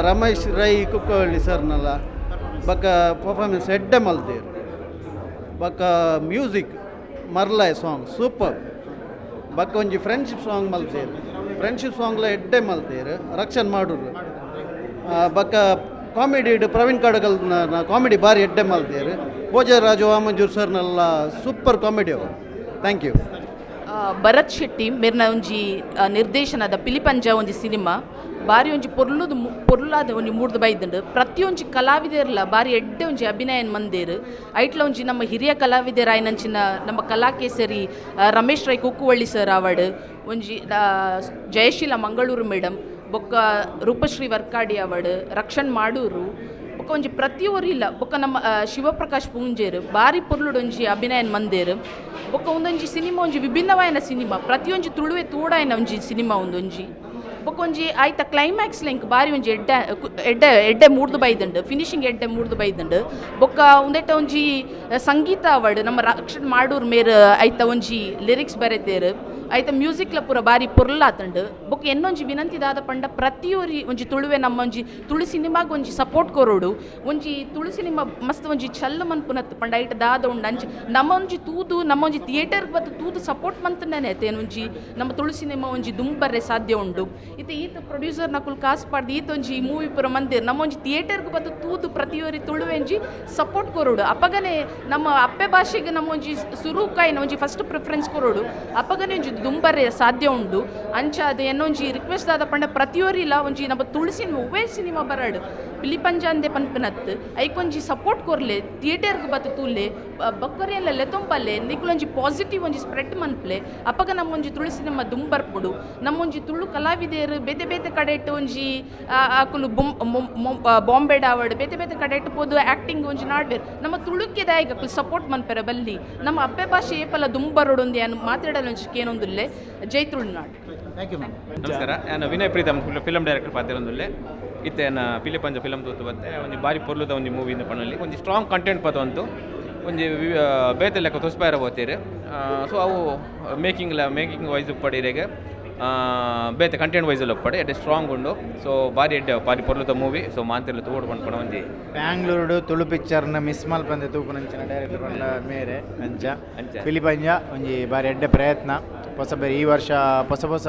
ರಮೇಶ್ ರೈ ಕುಕ್ಕವಳ್ಳಿ ಸರ್ನಲ್ಲ ಬಕ್ಕ ಪರ್ಫಾರ್ಮೆನ್ಸ್ ಎಡ್ಡೆ ಮಲ್ದೇರು, ಬಕ್ಕ ಮ್ಯೂಸಿಕ್ ಮರ್ಲಾಯ್ ಸಾಂಗ್ ಸೂಪರ್, ಬಕ್ಕ ಒಂಜಿ ಫ್ರೆಂಡ್ಶಿಪ್ ಸಾಂಗ್ ಮಲ್ತೇರು, ಫ್ರೆಂಡ್ಶಿಪ್ ಸಾಂಗ್ಲ ಎಡ್ಡೆ ಮಲ್ತೇರು, ರಕ್ಷಣ್ ಮಾಡೋರು, ಬಕ್ಕ ಕಾಮಿಡಿ ಪ್ರವೀಣ್ ಕಡಗಲ್ ಕಾಮಿಡಿ ಭಾರಿ ಎಡ್ಡೆ ಮಲ್ತೇರು, ಭೋಜರಾಜು ವಾಮಂಜೂರ್ ಸರ್ನೆಲ್ಲ ಸೂಪರ್ ಕಾಮಿಡಿ ಅವರು. Thank you. Bharat Shetty ಮೇರ್ನ ಒಂಜಿ ನಿರ್ದೇಶನದ ಪಿಲಿಪಂಜ ಒಂಜಿ ಸಿನಿಮಾ ಬಾರಿ ಒಂಜಿ ಪೊರ್ಲುದು ಪೊರ್ಲಾದ ಒಂಜಿ ಮೂಡ್ದು ಬೈದುಂಡು. ಪ್ರತಿಯೊಂಜಿ ಕಲಾವಿದೆರ್ಲ ಬಾರಿ ಎಡ್ಡೆ ಒಂಜಿ ಅಭಿನಯನ್ ಮಂದೇರು. ಐಟ್ಲ ಒಂಜಿ ನಮ್ಮ ಹಿರಿಯ ಕಲಾವಿದೆರಾಯಿನಂಚಿನ ನಮ್ಮ ಕಲಾಕೇಸರಿ ರಮೇಶ್ ರೈ ಕುಕ್ಕುವಳ್ಳಿ ಸರ್ ಆವಡ್, ಒಂಜಿ ಜಯಶೀಲ ಮಂಗಳೂರು ಮೇಡಮ್, ಬೊಕ್ಕ ರೂಪಶ್ರೀ ವರ್ಕಾಡಿ ಆವಡ್, ರಕ್ಷಣ್ ಮಾಡೂರು, ಬೊಕ್ಕ ಒಂಜಿ ಪ್ರತಿಯೊರಿ ಇಲ್ಲ, ಬೊಕ್ಕ ನಮ್ಮ ಶಿವಪ್ರಕಾಶ್ ಪೂಂಜೇರು ಬಾರಿ ಪೊರ್ಲುಡು ಒಂಜಿ ಅಭಿನಯನ್ ಮಂದೇರು. ಬೊಕ್ಕ ಒಂದೊಂಜಿ ಸಿನಿಮಾ ಒಂಜಿ ವಿಭಿನ್ನವಾಯಿನ ಸಿನಿಮಾ, ಪ್ರತಿಯೊಂಜಿ ತುಳುವೆ ತೂಡಾಯಿನ ಒಂಜಿ ಸಿನಿಮಾ ಒಂದೊಂಜಿ. ಬೊಕ್ಕ ಒಂಜಿ ಆಯ್ತ ಕ್ಲೈಮ್ಯಾಕ್ಸ್ ಲಿಂಕ್ ಬಾರಿ ಒಂಜಿ ಎಡ್ಡೆ ಎಡ್ಡೆ ಎಡ್ಡೆ ಮೂಡ್ದು ಬೈದುಂಡು, ಫಿನಿಶಿಂಗ್ ಎಡ್ಡೆ ಮೂಡ್ದು ಬೈದುಂಡು. ಬೊಕ್ಕ ಉಂದೆಟ ಒಂಜಿ ಸಂಗೀತ ಅವಾರ್ಡ್ ನಮ್ಮ ರಕ್ಷಣ್ ಮಾಡೂರ್ ಮೇರ್ ಐತ ಒಂಜಿ ಲಿರಿಕ್ಸ್ ಬರೆತೇರು, ಐತ ಮ್ಯೂಸಿಕ್ಲ ಪೂರ ಬಾರಿ ಪೊರ್ಲಾತುಂಡು. ಬೊಕ್ಕ ಎನ್ನೊಂಜಿ ವಿನಂತಿ ದಾದ ಪಂಡ ಪ್ರತಿಯೊರಿ ಒಂಜಿ ತುಳುವೆ ನಮ್ಮ ಒಂಜಿ ತುಳು ಸಿನಿಮಾಗ್ ಒಂಜಿ ಸಪೋರ್ಟ್ ಕೊರೊಡು. ಒಂಜಿ ತುಳು ಸಿನಿಮಾ ಮಸ್ತ್ ಒಂಜಿ ಚಲ್ಲು ಮನ್ಪುನತ್ ಪಂಡ ಐಟ ದಾದ ಉಂಡು ಅಂಚ ನಮ್ಮ ಒಂಜಿ ತೂದು ನಮ್ಮ ಒಂಜಿ ಥಿಯೇಟರ್ ಬತ್ತು ತೂದು ಸಪೋರ್ಟ್ ಮಂತನೇ ತೇನು ಒಂಜಿ ನಮ್ಮ ತುಳು ಸಿನಿಮಾ ಒಂಜಿ ದುಂಬರ್ರೆ ಸಾಧ್ಯ ಉಂಡು. ಇತ್ತೆ ಈತ ಪ್ರೊಡ್ಯೂಸರ್ ನಕುಲು ಕಾಸು ಪಾಡ್ದು ಈತ ಒಂಜಿ ಮೂವಿ ಪೂರ ಮಂದಿರ್ ನಮ್ಮ ಒಂಜಿ ಥಿಯೇಟರ್ಗೆ ಬತ್ತು ತೂದು ಪ್ರತಿಯೊರಿ ತುಳುವೆ ಒಂಜಿ ಸಪೋರ್ಟ್ ಕೊರೊಡು. ಅಪಗನೆ ನಮ್ಮ ಅಪ್ಪೆ ಭಾಷೆಗೆ ನಮ್ಮ ಒಂಜಿ ಸುರುಕಾಯಿನ ಒಂಜಿ ಫಸ್ಟ್ ಪ್ರಿಫರೆನ್ಸ್ ಕೊರೊಡು, ಅಪಗನೆ ಒಂಜಿ ದುಂಬರ್ರೆ ಸಾಧ್ಯ ಉಂಡು. ಅಂಚ ಅದು ಎನ್ನೊಂಜಿ ರಿಕ್ವೆಸ್ಟ್ ಆದ ಪಂಡ ಪ್ರತಿಯೊರಿಲ ಒಂಜಿ ನಮ್ಮ ತುಳು ಸಿನಿಮಾ ಒವ್ವೇ ಸಿನಿಮಾ ಬರಡು ಪಿಲಿಪಂಜಾಂದೆ ಪನ್ಪನತ್ ಐಕೊಂಜಿ ಸಪೋರ್ಟ್ ಕೊರ್ಲೆ, ಥಿಯೇಟರ್ಗೆ ಬತ್ತು ತೂಲೆ, ಬೊಕ್ಕರೆಲ್ಲ ಲೆತೊಂಬಲ್ಲೆ, ನಿಕುಲೊಂಜಿ ಪಾಸಿಟಿವ್ ಒಂಜಿ ಸ್ಪ್ರೆಡ್ ಮನ್ಪ್ಲೆ. ಅಪಗ ನಮ್ಮೊಂಜಿ ತುಳು ಸಿನಿಮಾ ದುಂಬರ್ಪುಡು. ನಮ್ಮೊಂಜಿ ತುಳು ಕಲಾವಿದೆಯರು ಬೇತೆ ಬೇತೆ ಕಡೆ ಇಟ್ಟು ಒಂಜಿ ಅಕುಲು ಬಾಂಬೆ ಡಾವಡ್ ಬೇತೆ ಬೇತೆ ಕಡೆ ಇಟ್ಟು ಪೋದು ಆ್ಯಕ್ಟಿಂಗ್ ಒಂಜಿ ನಾಡ್ಬೇರು ನಮ್ಮ ತುಳುಕ್ಕೆ ದಾಯಕ ಅಕುಲು ಸಪೋರ್ಟ್ ಮನ್ಪೆರ ಬಲ್ಲಿ. ನಮ್ಮ ಅಪ್ಪೆ ಭಾಷೆ ಏಪಲ ದುಂಬರೋಡು ಒಂದು ಏನು ಮಾತಾಡಲು ಒಂಜಿ ಕೇನೊಂದುಲ್ಲೆ. ಜೈ ತುಳುನಾಡು. Thank you ma'am. ನಮಸ್ಕಾರ, ನಾನು ವಿನಯ್ ಪ್ರೀತಮ್ ಫಿಲಮ್ ಡೈರೆಕ್ಟರ್ ಪಾತಿರೊಂದುಲ್ಲೆ. ಇತ್ತೆ ಪಿಲಿಪಂಜ ಫಿಲಮ್ ತೂತು ಬತ್ತೆ ಒಂಜಿ ಬಾರಿ ಪೊರ್ಲುದ ಒಂಜಿ ಮೂವಿಂದ ಪಣಲಿ ಒಂಜಿ ಸ್ಟ್ರಾಂಗ್ ಕಂಟೆಂಟ್ ಪತವಂತು ಒಂಜಿ ಬೇತೆ ಲೆಕ್ಕ ತೊಸ್ಪಾಯರ ಹೋತೀರಿ. ಸೊ ಅವು ಮೇಕಿಂಗ್ ವೈಸ್ ಉಪ್ಪಡಿರೆಗೆ ಬೇತೆ ಕಂಟೆಂಟ್ ವೈಸ್ ಎಲ್ಲ ಉಪ್ಪಡೆ ಎಡ್ಡೆ ಸ್ಟ್ರಾಂಗ್ ಉಂಡು. ಸೊ ಬಾರಿ ಎಡ್ಡೆ ಬಾರಿ ಪೊರ್ಲುದ ಮೂವಿ. ಸೊ ಮಾಂತೆಲ್ಲ ತೂವೊಡು ಪನ್ಪುನ ಒಂಜಿ ಬ್ಯಾಂಗ್ಳೂರುಡು ತುಳು ಪಿಕ್ಚರ್ನ ಮಿಸ್ ಮಲ್ಪಂದೆ ತೂಪುನಂಚಿನ ಡೈರೆಕ್ಟರ್ ಪಂಡ ಮೇರೆ ಅಂಚ ಅಂಚ. ಪಿಲಿಪಂಜ ಒಂಜಿ ಬಾರಿ ಎಡ್ಡೆ ಪ್ರಯತ್ನ. ಹೊಸ ಬೇರೆ ಈ ವರ್ಷ ಹೊಸ ಹೊಸ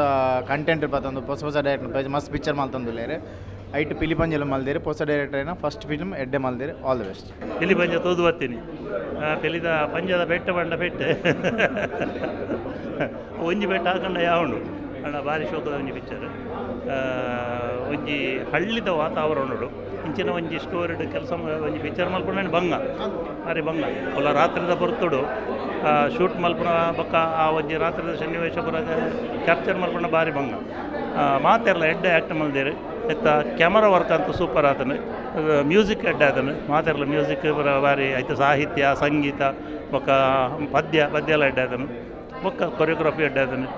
ಕಂಟೆಂಟ್ ಪತೊಂದು ಹೊಸ ಹೊಸ ಡೈರೆಕ್ಟರ್ ಮಸ್ತ್ ಪಿಕ್ಚರ್ ಮಲ್ತೊಂದುಲ್ಲೆರ್. ಐಟ್ ಪಿಲಿಪಂಜಲ ಮಲ್ದೇರು ಹೊಸ ಡೈರೆಕ್ಟರ್ ಏನ ಫಸ್ಟ್ ಫಿಲ್ಮ್ ಎಡ್ಡೆ ಮಲ್ದೇರು. All the best. Pilipanja ತೂದು ಬರ್ತೀನಿ. ಪಿಲಿದ ಪಂಜದ ಬೆಟ್ಟ ಬಂಡ ಪೆಟ್ಟೆ ಒಂಜಿ ಬೆಟ್ಟ ಹಾಕಂಡ ಯಾವುಂಡು ಅಣ್ಣ ಭಾರಿ ಶೋಕದ ಒಂಜಿ ಪಿಕ್ಚರ್. ಒಂಜಿ ಹಳ್ಳಿದ ವಾತಾವರಣಡು ಇಂಚಿನ ಒಂಜಿ ಸ್ಟೋರಿಡ್ ಕೆಲಸ ಒಂಜಿ ಪಿಕ್ಚರ್ ಮಲ್ಪುನ ಬಂಗ ಭಾರಿ ಬಂಗ. ಒಲ್ಲ ರಾತ್ರಿದ ಬರ್ತುಡು ಶೂಟ್ ಮಲ್ಪುನ ಬೊಕ್ಕ ಆ ಒಂಜಿ ರಾತ್ರಿದ ಸನ್ನಿವೇಶ ಪೂರ ಕ್ಯಾಪ್ಚರ್ ಮಲ್ಪುನ ಭಾರಿ ಬಂಗ. ಮಾತೆರ್ಲ ಎಡ್ಡೆ ಆ್ಯಕ್ಟ್ ಮಲ್ದೇರು. ಎತ್ತ ಕ್ಯಾಮರಾ ವರ್ಕ್ ಅಂತೂ ಸೂಪರ್ ಆತನು, ಮ್ಯೂಸಿಕ್ ಎಡ್ಡೆ ಆತನು, ಮಾತೆರ್ಲ ಮ್ಯೂಸಿಕ್ ಪೂರ ಭಾರಿ ಆಯ್ತು. ಸಾಹಿತ್ಯ ಸಂಗೀತ ಬೊಕ್ಕ ಪದ್ಯ ಪದ್ಯ ಎಲ್ಲ ಎಡ್ಡೆ ಆತನು, ಬೊಕ್ಕ ಕೊರಿಯೋಗ್ರಫಿ ಎಡ್ಡೆ ಆತನು,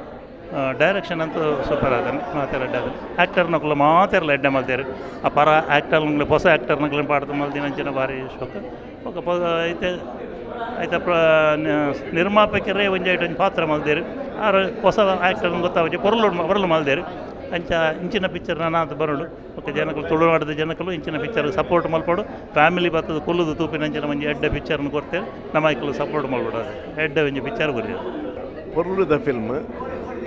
ಡೈರೆಕ್ಷನ್ ಅಂತೂ ಸೂಪರ್ ಆತನು, ಮಾತೆಲ್ಲ ಎಡ್ಡೆ ಆತನು. ಆ್ಯಕ್ಟರ್ನಕುಲು ಮಾತೆರ್ಲ ಎಡ್ಡೆ ಮಲ್ತೇರು. ಆ ಪರ ಆ್ಯಕ್ಟರ್ನಕ್ಲೆ ಹೊಸ ಆ್ಯಕ್ಟರ್ನಕ್ಲೆ ಪಾಡ್ದು ಮಲ್ದಿನ ಅಂಚಿನ ಭಾರಿ ಶೋಕ. ಬೊಕ್ಕ ಐತೆ ಐತ ಪ್ರ ನಿರ್ಮಾಪಕರೇ ಒಂಜಿ ಐಟ್ ಒಂಜಿ ಪಾತ್ರ ಮಲ್ದೇರು. ಆರು ಹೊಸ ಆ್ಯಕ್ಟರ್ ಗೊತ್ತಾವಜಿ ಪೊರ್ಲು ಪೊರ್ಲು ಮಲ್ದೇರು. ಅಂಚ ಇಂಚಿನ ಪಿಕ್ಚರ್ ನಾನಾತ್ ಬರೋಡು. ಬೊಕ್ಕ ಜನಕುಲು ತುಳುನಾಡದ ಜನಕುಲು ಇಂಚಿನ ಪಿಕ್ಚರ್ ಸಪೋರ್ಟ್ ಮಲ್ಪೊಡು. ಫ್ಯಾಮಿಲಿ ಬತ್ತದ ಕುಲ್ಲುದು ತೂಪಿನ ಅಂಚಿನ ಒಂಜಿ ಎಡ್ಡೆ ಪಿಕ್ಚರ್ನ ಕೊರ್ತೇವೆ, ನಮ್ಮ ಐಕುಲು ಸಪೋರ್ಟ್ ಮಲ್ಪೊಡು. ಅದು ಎಡ್ಡೆ ಒಂಜಿ ಪಿಕ್ಚರ್ ಬರೆಯೋದು ಪೊರ್ಲುದ ಫಿಲ್ಮ್.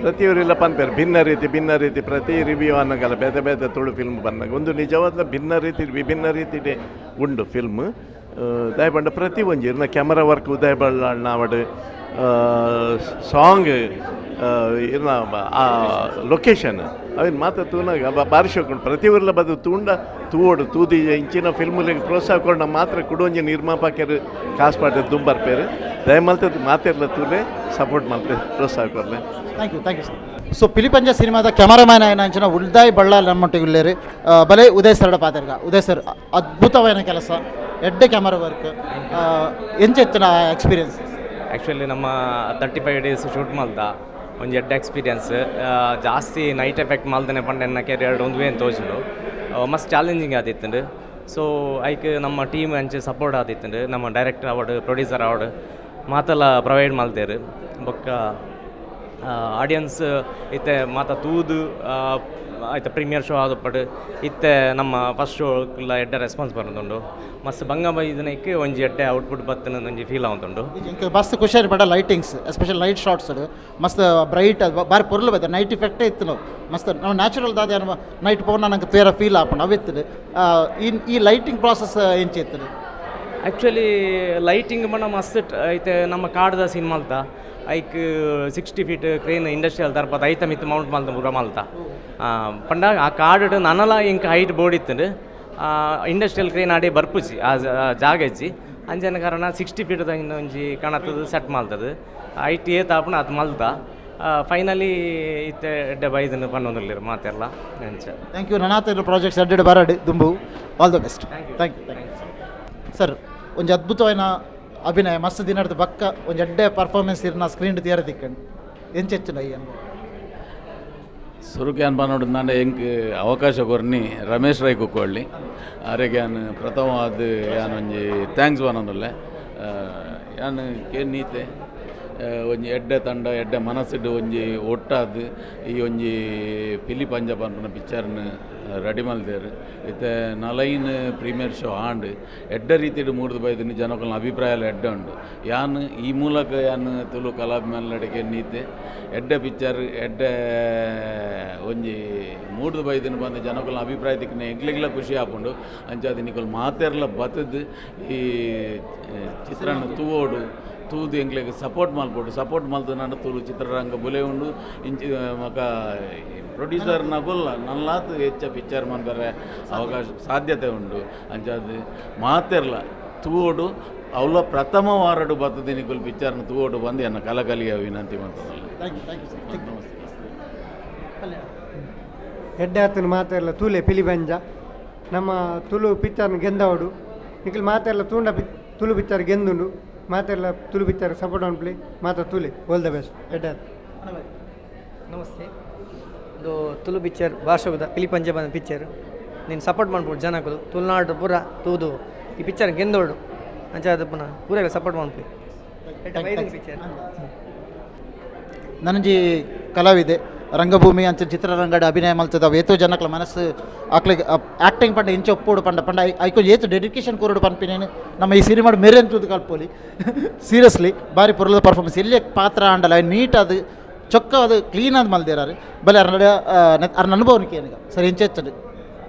ಪ್ರತಿಯವರೆಲ್ಲ ಪನ್ಪೇರು ಭಿನ್ನ ರೀತಿ ಭಿನ್ನ ರೀತಿ ಪ್ರತಿ ರಿವ್ಯೂ ಅನ್ನಗಲ್ಲ ಬೇತೆ ಬೇತೆ ತುಳು ಫಿಲ್ಮ್ ಬಂದಾಗ ಒಂದು ನಿಜವಾದ ಭಿನ್ನ ರೀತಿ ವಿಭಿನ್ನ ರೀತಿ ಉಂಡು ಫಿಲ್ಮ್. ದಯಪಂಡ ಪ್ರತಿ ಒಂಜಿ ಇರ್ನ ಕ್ಯಾಮರಾ ವರ್ಕ್ ಉದಯ ಬಳ್ಳಾಳ್ನ ಅವಡು ಸಾಂಗ್ ಇರ್ನ ಆ ಲೊಕೇಶನ್ ಅವಿನ ಮಾತ್ರ ತೂನಾಗ ಬಾರಿ ಶೋಕ್ ಉಂಟು. ಪ್ರತಿ ಊರ್ಲ ಬದು ತೂಂಡ ತೂವೋಡು ತೂದಿ ಇಂಚಿನ ಫಿಲ್ಮ್ಲೆಗ್ ಪ್ರೋತ್ಸಾಹ ಕೊರ್ಂಡ ಮಾತ್ರ ಕುಡೊಂಜಿ ನಿರ್ಮಾಪಕರು ಕಾಸು ಪಾಟ ದುಂಬರ್ಪೇರು. ದಯಮಲ್ತದ್ದು ಮಾತೆರ್ಲ ತೂಲೆ ಸಪೋರ್ಟ್ ಮಲ್ತೆ ಪ್ರೋತ್ಸಾಹ ಕೊರ್ಲೆ. Thank you, thank you sir. ಸೊ ಪಿಲಿಪಂಜ ಸಿನಿಮಾದ ಕ್ಯಾಮರಾಮ್ಯಾನ್ అయిన ಅಂಚಿನ ಉಲ್ದಾಯ್ ಬಳ್ಳಾಲ್ ನಮ್ಮೊಟ್ಟಿಗೆ ಉಲ್ಲೇರು. ಬಲೆ ಉದಯ್ ಸರ್ ಪಾತೆರ್ಗ. ಉದಯ್ ಸರ್, ಅದ್ಭುತವಾದ ಕೆಲಸ, ಎಡ್ಡೆ ಕ್ಯಾಮರಾ ವರ್ಕ್, ಎಂಚೆತ್ತಿನ ಎಕ್ಸ್ಪೀರಿಯನ್ಸ್? ಆ್ಯಕ್ಚುಲಿ ನಮ್ಮ 35 ಡೇಸ್ ಶೂಟ್ ಮಲ್ದ ಒಂಜಿ ಎಡ್ಡೆ ಎಕ್ಸ್ಪೀರಿಯನ್ಸ್. ಜಾಸ್ತಿ ನೈಟ್ ಎಫೆಕ್ಟ್ ಮಲ್ದನೆ ಪಂಡ ಎನ್ನ ಕೆರಿಯರ್ ಒಂದುವೇ ತೋಜುಂಡು. ಮಸ್ತ್ ಚಾಲೆಂಜಿಂಗ್ ಆದಿತ್ತುಂಡು. ಸೊ ಐಕ್ ನಮ್ಮ ಟೀಮ್ ಅಂಚೆ ಸಪೋರ್ಟ್ ಆದಿತ್ತುಂಡು. ನಮ್ಮ ಡೈರೆಕ್ಟರ್ ಆವಡ್, ಪ್ರೊಡ್ಯೂಸರ್ ಆವಡ್, ಮಾತೆಲ್ಲ ಪ್ರೊವೈಡ್ ಮಲ್ತೇರು. ಬೊಕ್ಕ ಆಡಿಯನ್ಸ್ ಇತ್ತೆ ಮಾತ ತೂದು ಆಯ್ತು ಪ್ರೀಮಿಯರ್ ಶೋ ಆದಪ್ಪಡು ಇತ್ತೆ ನಮ್ಮ ಫಸ್ಟ್ ಶೋಕ್ಲ ಎಡ್ಡೆ ರೆಸ್ಪಾನ್ಸ್ ಬರೋದುಂಡು. ಮಸ್ತ್ ಬಂಗ ಬೈದನಕ್ಕೆ ಒಂಜಿ ಎಡ್ಡೆ ಔಟ್ಪುಟ್ ಬತ್ತಿನ ಒಂಜಿ ಫೀಲ್ ಆವೊಂದುಂಡು. ಎಂಕ್ ಮಸ್ತ್ ಖುಷಿ ಪಡ ಲೈಟಿಂಗ್ಸ್, ಎಸ್ಪೆಷಲ್ ಲೈಟ್ ಶಾಟ್ಸ್ ಮಸ್ತ್ ಬ್ರೈಟ್, ಬಾರಿ ಪೊರ್ಲು ಬೈದ. ನೈಟ್ ಇಫೆಕ್ಟೇ ಇತ್ತು. ನಾವು ಮಸ್ತ್ ನಾವು ನ್ಯಾಚುರಲ್ ದಾದ ನೈಟ್ ಪೋನ ನಂಗೆ ತೇರ ಫೀಲ್ ಆಪುಂಡು ಅವಿತ್ತದು. ಈ ಈ ಲೈಟಿಂಗ್ ಪ್ರಾಸೆಸ್ ಎಂಚ ಇತ್ತು? ಆ್ಯಕ್ಚುಲಿ ಲೈಟಿಂಗ್ ಪಂಡ ಮಸ್ತ್ ಐತೆ. ನಮ್ಮ ಕಾಡ್ದ ಸೀನ್ ಮಲ್ತ, ಐಕ್ 60 ಫೀಟ್ ಕ್ರೇನ್ ಇಂಡಸ್ಟ್ರಿಯಲ್ ತರ್ಪದ ಐತ ಮಿತ್ತು ಮೌಂಟ್ ಮಲ್ತ ಪೂರ ಮಲ್ತ. ಪಂಡ ಆ ಕಾಡು ನನಲ ಇಂಕ್ ಹೈಟ್ ಬೋರ್ಡ್ ಇತ್ತುಂಡು. ಇಂಡಸ್ಟ್ರಿಯಲ್ ಕ್ರೇನ್ ಆಡೆ ಬರ್ಪುಜಿ, ಆ ಜಾಗ ಇಜ್ಜಿ. ಅಂಚನ ಕಾರಣ 60 ಫೀಟ್ ಒಂಜಿ ಕಣತದ ಸೆಟ್ ಮಲ್ತದು. ಐಟ್ ಏತ್ ಆಪುಂಡು ಅದು ಮಲ್ತ. ಫೈನಲಿ ಇತ್ತೆ ಎಡ್ಡೆ ಬೈದನ್ನು ಪನ್ನೊಂದುಲ್ಲೆರ್ ಮಾತೆರ್ಲ ಅಂಚ. Thank you. ನನಾತ ಪ್ರಾಜೆಕ್ಟ್ಸ್ ಎಡ್ಡೆಡ್ ಬರಡ್ ದುಂಬು. All the best. Thank you, thank you sir. ಒಂಜಿ ಅದ್ಭುತವಾಯಿನ ಅಭಿನಯ, ಮಸ್ತ್ ದಿನದ ಬಕ್ಕ ಒಂಜಿ ಎಡ್ಡೆ ಪರ್ಫಾರ್ಮೆನ್ಸ್ ಇರ್ನ ಸ್ಕ್ರೀನ್ ತಿಯರ ತಿಕ್ಕಂಡು. ಎಂಚೆಚ್ಚುಂಡು ಈ ಅನುಭವ? ಸುರುಕ್ಯಾನ್ ಪನೊಡು ಎಂಕ್ ಅವಕಾಶ ಕೊರ್ನಿ ರಮೇಶ್ ರೈ ಕುಕ್ಕೊಳ್ಳಿ ಅರೆಗೆ ಯಾನ್ ಪ್ರಥಮವಾದ ಯಾನ್ ಒಂಜಿ thanks ಪನೊಂದುಲ್ಲೆ. ಯಾನ್ ಕೇನ್ನೀತೆ ಒಂಜಿ ಎಡ್ಡೆ ತಂಡ, ಎಡ್ಡೆ ಮನಸ್ಸಿಡ್ ಒಂಜಿ ಒಟ್ಟಾದ್ ಈ ಒಂಜಿ ಪಿಲಿ ಪಂಜ ಪನ್ಪುನ ಪಿಕ್ಚರ್ನ್ ರೆಡಿ ಮಲ್ದೇರ್. ಇತ್ತೆ ನಲೈನ್ ಪ್ರೀಮಿಯರ್ ಶೋ ಆಂಡ್ ಎಡ್ಡೆ ರೀತಿಡ್ ಮೂರ್ದು ಬೈದಿನಿ. ಜನಕುಲ್ನ ಅಭಿಪ್ರಾಯ ಎಲ್ಲ ಎಡ್ಡೆ ಉಂಡು. ಯಾನ್ ಈ ಮೂಲಕ ಯಾನ್ ತುಳು ಕಲಾಭಿಮಾನಿಲೆಡ ನೀತೆ ಎಡ್ಡೆ ಪಿಕ್ಚರ್ ಎಡ್ಡೆ ಒಂಜಿ ಮೂಡ್ದು ಬೈದಿನ ಬಂದು ಜನಕುಲ್ನ ಅಭಿಪ್ರಾಯ ತಿಕ್ಕಿನ ಎಂಕ್ಲೆಗ್ಲ ಖುಷಿ ಆಪುಂಡು. ಅಂಚಾದ್ ನಿಕುಲು ಮಾತೆರ್ಲ ಬತ್ತದ್ ಈ ಚಿತ್ರನ ತೂವೋಡು, ತೂದು ಎಂಕ್ಲೆಗ್ ಸಪೋರ್ಟ್ ಮಲ್ಪೊಡು. ಸಪೋರ್ಟ್ ಮಲ್ತುನಾಂಡ ತುಳು ಚಿತ್ರರಂಗ ಬುಲೆ ಉಂಡು. ಇಂಚಿ ಮಕ ಪ್ರೊಡ್ಯೂಸರ್ ನಗುಲ್ಲ ನಲ್ಲಾತ್ ಹೆಚ್ಚ ಪಿಕ್ಚರ್ ಮನ್ಪೆರೆ ಅವಕಾಶ ಸಾಧ್ಯತೆ ಉಂಡು. ಅಂಚಾದ್ ಮಾತೆರ್ಲ ತೂವೊಡು. ಅವ್ಲ ಪ್ರಥಮ ವಾರಡು ಬತ್ತುದು ನಿಕುಲು ಪಿಕ್ಚರ್ನ ತೂವೊಡು ಬಂದು ಎನ್ನ ಕಲಕಲಿಯ ವಿನಂತಿ ಮಲ್ತೊಂದುಲ್ಲೆ. Thank you, thank you sir. Namaste. ಎಡ್ಡೆ ಆತನ ಮಾತೆರ್ಲ ತೂಲೆ ಪಿಲಿಬಂಜ. ನಮ್ಮ ತುಳು ಪಿಕ್ಚರ್ನ ಗೆಂದವಡು. ನಿಖಿಲ್ ಮಾತೆರ್ಲ ತೂಂಡ ಪಿ ತುಳು ಪಿಕ್ಚರ್ ಗೆಂದುಂಡು. ಮಾತೆರ್ಲ ತುಳು ಪಿಕ್ಚರ್ ಸಪೋರ್ಟ್ ಪ್ಲೇ ಮಾತ ತೂಲೆ. ಆಲ್ the best. ಎಡ್ಡೆ ಆತು. ನಮಸ್ತೆ. ಒಂದು ತುಳು ಪಿಕ್ಚರ್ ಭಾಷೆದ ಪಿಲಿಪಂಜ ಬಂದ ಪಿಕ್ಚರ್ ನೀನು ಸಪೋರ್ಟ್ ಮಾಡ್ಬೋದು. ಜನಕುಲು ತುಳುನಾಡು ಪೂರ ತೂದು ಈ ಪಿಕ್ಚರ್ ಗೆಂದೋಡು. ಅಂಚಾದ ಪುನಃ ಪೂರ ಸಪೋರ್ಟ್ ಮಾಡ್ಪಿ ಪಿಕ್ಚರ್. ನನಂಜಿ ಕಲಾವಿದೆ, ರಂಗಭೂಮಿ ಅಂಚ ಚಿತ್ರರಂಗಡ್ ಅಭಿನಯ ಮಲ್ತದ ಏತೋ ಜನಕ್ಲ ಮನಸ್ಸು ಅಕ್ಲೆಗ್ ಆ್ಯಕ್ಟಿಂಗ್ ಪಂಡ ಇಂಚ ಒಪ್ಪೋಡು ಪಂಡ ಪಂಡ ಐಕೊಂಜಿ ಏತು ಡೆಡಿಕೇಶನ್ ಕೊರಡು ಪನ್ಪಿನೇನು ನಮ್ಮ ಈ ಸಿನಿಮಾಡ್ ಮೇರೆನ್ ತೂದು ಕಲ್ಪೊಲಿ. ಸೀರಿಯಸ್ಲಿ ಬಾರಿ ಪೊರ್ಲುದ ಪರ್ಫಾರ್ಮೆನ್ಸ್. ಎಲ್ಲೇ ಪಾತ್ರ ಆಂಡಲ ನೀಟ್ ಅದು ಚೊಕ್ಕ ಅದು ಕ್ಲೀನ್ ಆದ್ ಮಲ್ದೇರಾರು. ಬಲೆ ಅರ್ನ ಅರ್ನ ಅನುಭವನಿಕೆ ಏನೀಗ ಸರ್, ಎಂಚ ಎತ್ತದು?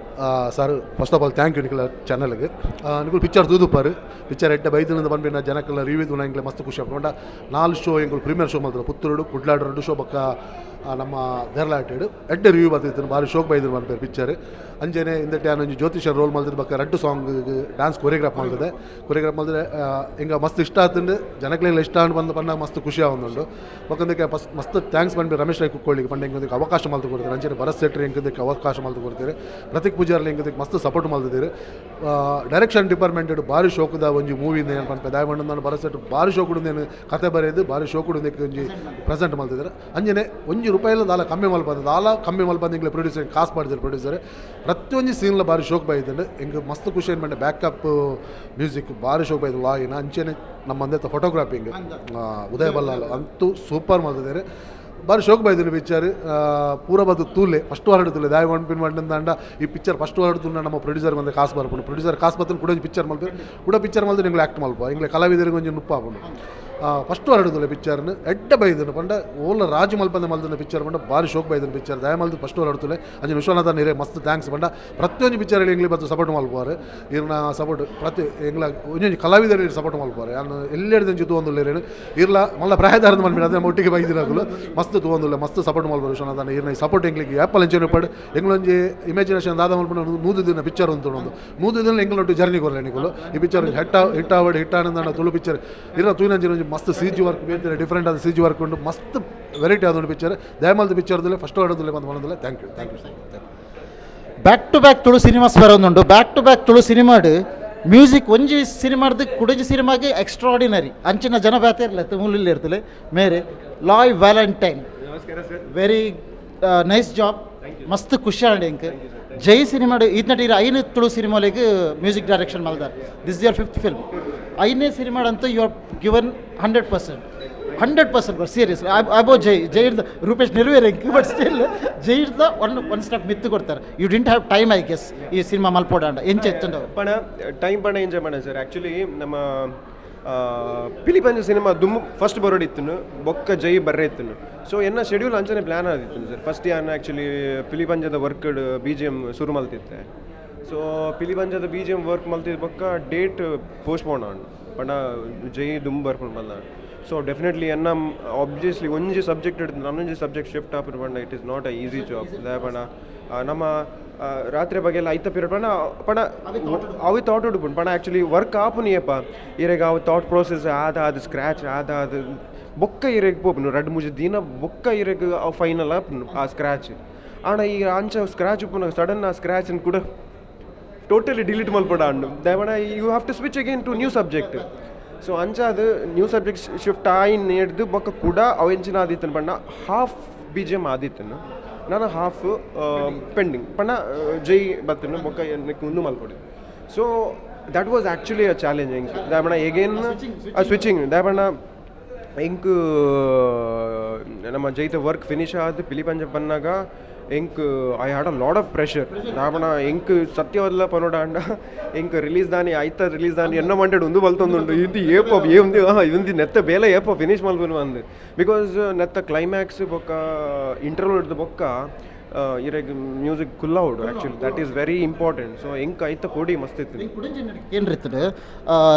Sir, first of all thank you ನಿಕಲ ಚಾನಲ್ಗೆ. ನಿಕುಲು ಪಿಕ್ಚರ್ ತೂದುಪ್ಪಾರು. ಪಿಕ್ಚರ್ ಎಡ್ಡೆ ಬೈದಿನಂದ ಪನ್ಪಿನ ಜನಕ್ಕೆಲ್ಲ ರಿವ್ಯೂ ತೂನ ಎಂಕ್ಲೆ ಮಸ್ತ್ ಖುಷಿ ಆಪುಂಡು. ಪಂಡ ನಾಲ್ ಶೋ ಎಂಕುಲು ಪ್ರೀಮಿಯರ್ ಶೋ ಮಲ್ತದ, ಪುತ್ತೂರುಡು, ಕುಡ್ಲಾಡು ಎರಡು ಶೋ, ಬೊಕ್ಕ ನಮ್ಮ ದೇರ್ಲಾಟೆಡ್. ಎಡ್ಡೆ ರಿವ್ಯೂ ಬತ್ತಿತ್ತು, ಭಾರಿ ಶೋಕ್ ಬೈದಿರು ಪನ್ಪೇರು ಪಿಕ್ಚರ್. ಅಂಚೆನೆ ಇಂದೆಟ್ ಯಾನ್ ಒಂಜಿ ಜ್ಯೋತಿಷ ರೋಲ್ ಮಲ್ತದ, ಬೊಕ್ಕ ರಡ್ಡ್ ಸಾಂಗ್ ಡ್ಯಾನ್ಸ್ ಕೊರಿಯೋಗ್ರಾಫ್ ಮಲ್ತದೆ. ಕೊರಿಯೋಗ್ರಾಫ್ ಮಲ್ತದೆ ಹಿಂಗೆ ಮಸ್ತ್ ಇಷ್ಟ ಆತುಂಡು. ಜನಕ್ಲೆಗ್ಲ ಇಷ್ಟ ಆಂಡ್ ಬಂದು ಪಂಡ ಮಸ್ತ್ ಖುಷಿ ಆವೊಂದುಂಡು. ಬೊಕ್ಕ ಫಸ್ಟ್ ಮಸ್ತ್ thanks ಪನ್ಪಿ ರಮೇಶ್ ರೈ ಕುಕ್ಕೊಳ್ಳಿಗೆ ಪಂಡ ಎಂಕ್ ಅವಕಾಶ ಮಲ್ತು ಕೊಡ್ತಾರೆ. ಅಂಚೆನೆ ಭರತ್ ಶೆಟ್ಟಿ ಎಂಕ್ ಅವಕಾಶ ಮಲ್ತು ಕೊಡ್ತಾರೆ. ಪ್ರತೀಕ್ ಪೂಜಾರ್ಲಿ ಎಂಕ್ ಮಸ್ತ್ ಸಪೋರ್ಟ್ ಮಲ್ತಿದ್ದೀರಿ. ಡೈರೆಕ್ಷನ್ ಡಿಪಾರ್ಟ್ಮೆಂಟ್ ಭಾರಿ ಶೋಕುದ ಒಂಜಿ ಮೂವಿ ಏನು ಪನ್ಪೆ. ದಾಯಮಂಡ ನಾನು ಭರತ್ ಶೆಟ್ಟಿ ಭಾರಿ ಶೋಕುಡು ಕತೆ ಬರೆದು ಭಾರಿ ಶೋಕುಡು ಒಂಜಿ ಪ್ರೆಸೆಂಟ್ ಮಲ್ತಿದ್ದಾರೆ. ಅಂಚೆನೆ ಒಂಜಿ ರೂಪಾಯಿಲ ದಾಲ ಕಮ್ಮಿ ಮಲ್ಪಂದು, ದಾಲ ಕಮ್ಮಿ ಮಲ್ಪಂದು ಎಂಕ್ಲೆ ಪ್ರೊಡ್ಯೂಸರ್ ಕಾಸು ಪಾಡ್ದಿರು. ಪ್ರೊಡ್ಯೂಸರ್ ಪ್ರತಿಯೊಂಜಿ ಸೀನ್ಲ ಭಾರಿ ಶೋಕ್ ಬೈದುಂಡು. ಎಂಕ್ ಮಸ್ತ್ ಖುಷಿ ಏನು ಪಂಡ ಬ್ಯಾಕಪ್ ಮ್ಯೂಸಿಕ್ ಭಾರಿ ಶೋಕ್ ಬೈದು ಲಾಯಿನ. ಅಂಚೆನೆ ನಮ್ಮ ಅಂದೆತ್ತ ಫೋಟೋಗ್ರಾಫಿಂಗ್ ಉದಯ ಬಲ್ಲಾಲ್ ಅಂತೂ ಸೂಪರ್ ಮಲ್ತಿದ್ದಾರೆ. ಬಾರಿ ಶೋಕ್ ಬೈದಿನ ಪಿಕ್ಚರ್. ಪೂರ ಬದು ತೂಲೆ, ಫಸ್ಟ್ ವಾರಡು ತೂಲೆ. ದಾಯ ಪಿನ್ ಮಂಡಂದಾಂಡ ಈ ಪಿಕ್ಚರ್ ಫಸ್ಟ್ ವಾರಡು ತೂಂಡ ನಮ್ಮ ಪ್ರೊಡ್ಯೂಸರ್ ಬಂದೆ ಕಾಸು ಬರ್ಪುಂಡು. ಪ್ರೊಡ್ಯೂಸರ್ ಕಾಸು ಬತ್ತನ ಕೂಡ ಒಂಜಿ ಪಿಕ್ಚರ್ ಮಲ್ಪೆ, ಕೂಡ ಪಿಕ್ಚರ್ ಮಲ್ತು ನಿಂಗ್ಲೆ ಆ್ಯಕ್ಟ್ ಮಲ್ಪ ಎಂಗ್ಲೆ ಕಲಾವಿದರಿಗೆ ಒಂಜಿ ನುಪ್ಪ ಆಪುಂಡು. ಫಸ್ಟ್ ವಾರಡು ತೂಲೆ ಪಿಕ್ಚರ್ನ ಎಡ್ಡೆ ಬೈದನು. ಪಂಡ ಓಲ ರಾಜು ಮಲ್ಪಂದೆ ಮಲ್ದಿನ ಪಿಕ್ಚರ್ ಪಂಡ ಭಾರಿ ಶೋಕ್ ಬೈದಿನ ಪಿಕ್ಚರ್. ದಯ ಮಲ್ದು ಫಸ್ಟ್ ವಾರಡು ತೂಲೆ. ಅಂಚೆ ವಿಶ್ವನಾಥ ನೀರೇ ಮಸ್ತ್ thanks. ಪಂಡ ಪ್ರತಿಯೊಂಜಿ ಪಿಕ್ಚರ್ ಎಂಗ್ಲಿ ಬತ್ತು ಸಪೋರ್ಟ್ ಮಲ್ಪುವಾರು. ಇರ್ನ ಸಪೋರ್ಟ್ ಪ್ರತಿ ಎಂಗ್ಲ ಒಂಜೊಂಜಿ ಕಲಾವಿದರಿಗೆ ಸಪೋರ್ಟ್ ಮಲ್ಪುವಾರು. ಯಾನ್ ಎಲ್ಲೆಡ್ದಂಚಿ ತೂವೊಂದುಲ್ಲೆರ್. ಇರ್ಲ ಮಲ್ಲ ಪ್ರಾಯದಾರದ ಮನ್ಪಿನ ಅದೇ ನಮ್ಮ ಒಟ್ಟಿಗೆ ಬೈದಿನಕುಲು ಮಸ್ತ್ ತೂವೊಂದುಲ್ಲೆ, ಮಸ್ತ್ ಸಪೋರ್ಟ್ ಮಲ್ಪುವಾರು. ವಿಶ್ವನಾಥನ ಇರ್ನ ಸಪೋರ್ಟ್ ಎಂಗ್ಲಿಗೆ ಆ್ಯಪಲ್ ಅಂಚೆನೆ ಪಡ್ ಎಂಗ್ಲೊಂಜಿ ಇಮ್ಯಾಜಿನೇಷನ್ ದಾದ ಮಲ್ಪುನ 100 ದಿನ ಪಿಕ್ಚರ್ ಅಂತ ಒಂದು 100 ದಿನ ಎಂಗ್ಲೊಟ್ಟು ಜರ್ನಿ ಕೊರ್ಲೆ ನಿಕುಲು. ಈ ಪಿಕ್ಚರ್ ಹಿಟ್ ಹಿಟ್ ಆವಡ್ ಹಿಟ್ ಆನಂದ ತುಳು ಪಿಕ್ಚರ್ ಇರ ತೂಯಿನಂಚಿನ ಒಂಜಿ ಮಸ್ತ್ C G work ಬೇತೆ ಡಿಫ್ರೆಂಟ್ ಆದ C G work ಉಂಡು, ಮಸ್ತ್ ವೆರೈಟಿ ಆದ ಪಿಕ್ಚರ್. ದಯಮಲ್ದ ಪಿಕ್ಚರ್ದಲ್ಲಿ ಫಸ್ಟ್ ಆಡೋದಿಲ್ಲ ಬಂದು ಬಂದಿಲ್ಲ. Thank you, thank you sir. Back to back Tulu cinemas ಬರೋದುಂಡು. Back to back Tulu ಸಿನಿಮಾಡ್ music ಒಂಜಿ ಸಿನಿಮಾಡ್ದು ಕುಡಂಜಿ ಸಿನಿಮಾಗೆ ಎಕ್ಸ್ಟ್ರಾಡಿನರಿ ಅಂಚಿನ ಜನ ಬ್ಯಾತೆ ಇರಲ್ಲ ತುಮುಲಲ್ಲಿ ಇರ್ತದೆ. ಮೇರೆ ಲಾಯ್ ವ್ಯಾಲೆಂಟೈನ್. ನಮಸ್ಕಾರ sir. Very nice job. ಮಸ್ತ್ ಖುಷಿ ಆಂಡ್ ಎಂಕ್ ಜೈ ಸಿನಿಮಾಡ್ ಈತ್ನಟ ಇರ ಐನು ತುಳು ಸಿನಿಮಾಲಿಗೆ ಮ್ಯೂಸಿಕ್ ಡೈರೆಕ್ಷನ್ ಮಲ್ದಾರ್. This your fifth film. ಐನೇ ಸಿನಿಮಾಡ್ ಅಂತೂ you are given 100%, 100% serious above Jai. Jai Rupesh ನಿರ್ವೇರ್ ಎಂಕ್, ಬಟ್ ಸ್ಟಿಲ್ ಜೈ ಇರ್ದ one one step ಮಿತ್ತು ಕೊಡ್ತಾರೆ. You didn't have time, I guess, ಈ ಸಿನಿಮಾ ಮಲ್ಪೋಡಾಂಡ ಎಂಚ ಎತ್ತುಂಡ? ಪಣ ಟೈಮ್ ಪಣ ಎಂಜಾಯ್ ಮಾಡ ಸರ್. ಆ್ಯಕ್ಚುಲಿ ನಮ್ಮ ಪಿಲಿಪಂಜ ಸಿನಿಮಾ ದುಮ್ಮು ಫಸ್ಟ್ ಬರೋಡಿತ್ತುನು, ಬೊಕ್ಕ ಜೈ ಬರ್ರೆ ಇತ್ತುನು. ಸೊ ಎನ್ನ ಶೆಡ್ಯೂಲ್ ಅಂಚನೆ ಪ್ಲ್ಯಾನ್ ಆದಿತ್ತು ಸರ್. ಫಸ್ಟ್ ಯಾನ್ ಆ್ಯಕ್ಚುಲಿ ಪಿಲಿಪಂಜದ ವರ್ಕ್ಡ್ ಬಿಜಿಎಮ್ ಶುರು ಮಲ್ತಿತ್ತೆ. ಸೊ ಪಿಲಿಪಂಜದ ಬಿಜಿಎಮ್ ವರ್ಕ್ ಮಲ್ತಿದ್ದ ಬೊಕ್ಕ ಡೇಟ್ ಪೋಸ್ಟ್ಪೋನ್ ಆಂಡ್. ಪಂಡ ಜೈ ದುಂಬು ಬರ್ಪುಂಡು ಮಲ್ಲ. ಸೊ ಡೆಫಿನೆಟ್ಲಿ ಎನ್ನ ಆಬ್ವಿಯಸ್ಲಿ ಒಂಜಿ ಸಬ್ಜೆಕ್ಟ್ ಹಿಡ್ದು ನನ್ನೊಂಜಿ ಸಬ್ಜೆಕ್ಟ್ ಶಿಫ್ಟ್ ಆಪುನ ಪಂಡ it is not a easy job. ಪಂಡ ನಮ್ಮ ರಾತ್ರಿ ಬಗೆಲ್ಲ ಐತ ಪೀರಿಯಡ್ ಪಂಡ ಪಂಡ ಅವು ಥಾಟ್ ಉಡುಪುಂಡು. ಪಂಡ ಆ್ಯಕ್ಚುಲಿ ವರ್ಕ್ ಆಪುನಿಯಪ್ಪ ಇರೆಗ್ ಅವು ಥಾಟ್ ಪ್ರೋಸೆಸ್ ಆದ ಅದು ಸ್ಕ್ರ್ಯಾಚ್ ಆದ ಅದು ಬೊಕ್ಕ ಇರೆಗ್ ಪೋಪುಂಡು. ರಡ್ಡ್ ಮೂಜಿ ದಿನ ಬೊಕ್ಕ ಇರೆಗ್ ಅವು ಫೈನಲ್ ಆಪುಂಡು ಆ ಸ್ಕ್ರ್ಯಾಚ್. ಆಂಡ ಈ ಅಂಚ ಸ್ಕ್ರ್ಯಾಚ್ ಉಪ್ಪುನಗ ಸಡನ್ ಆ ಸ್ಕ್ರ್ಯಾಚ್ ಕೂಡ ಟೋಟಲಿ ಡಿಲೀಟ್ ಮಲ್ಪಡ ಅಂಡು ದಾಯೆ you have to switch again to new subject. So ಅಂಚ ಅದು new subject shift ಆಯಿನ್ ನೇಡ್ದು ಬೊಕ್ಕ ಕೂಡ ಅವು ಎಂಚಿನ ಆದಿತ್ತನು ಪಂಡ ಹಾಫ್ ಬಿಜಿಎಮ್ ಆದಿತ್ತನು, ನಾನು ಹಾಫ್ ಪೆಂಡಿಂಗ್. ಪಂಡ ಜೈ ಬತ್ತನು ಬೊಕ್ಕ ಉಂದು ಮಲ್ಪೊಡು. So that was actually a challenge ಎಂಕ್. ದಾಯೆ ಪಂಡ ಎಗೇನ್ ಸ್ವಿಚಿಂಗ್. ದಾಯೆ ಪಂಡ ಎಂಕ್ ನಮ್ಮ ಜೈತ ವರ್ಕ್ ಫಿನಿಶ್ ಆದ್ ಪಿಲಿಪಂಜ ಬನ್ನಾಗ ಎಂಕ್ I had a lot of pressure. ದಾಯೆ ಎಂಕ್ ಸತ್ಯವಲ್ಲ ಪನೋಡ ಅಂಡ ಎಂಕ್ ರಿಲೀಸ್ ದಾನಿ ಐತ ರಿಲೀಸ್ ದಾನಿ ಎನ್ನ ಮಂಟೆಡ್ ಉಂದು ಬಲ್ತೊಂದುಂಡು. ಇದು ಏಪ ಏಂದು ಇಂದು ನೆತ್ತ ಬೇಲೆ ಏಪ ಫಿನಿಶ್ ಮಲ್ಪುನು ಅಂದ್. Because ನೆತ್ತ ಕ್ಲೈಮ್ಯಾಕ್ಸ್ ಬೊಕ್ಕ ಇಂಟರ್ವಲ್ ಹಿಡ್ದು ಬೊಕ್ಕ ಇರೆಗ್ music ಕುಲ್ಲಾವೊಡು. Actually that is very important. So ಎಂಕ್ ಐತ ಕೊಡಿ ಮಸ್ತ್ ಇತ್ತು. ಏನ್ರಿತ್ತದು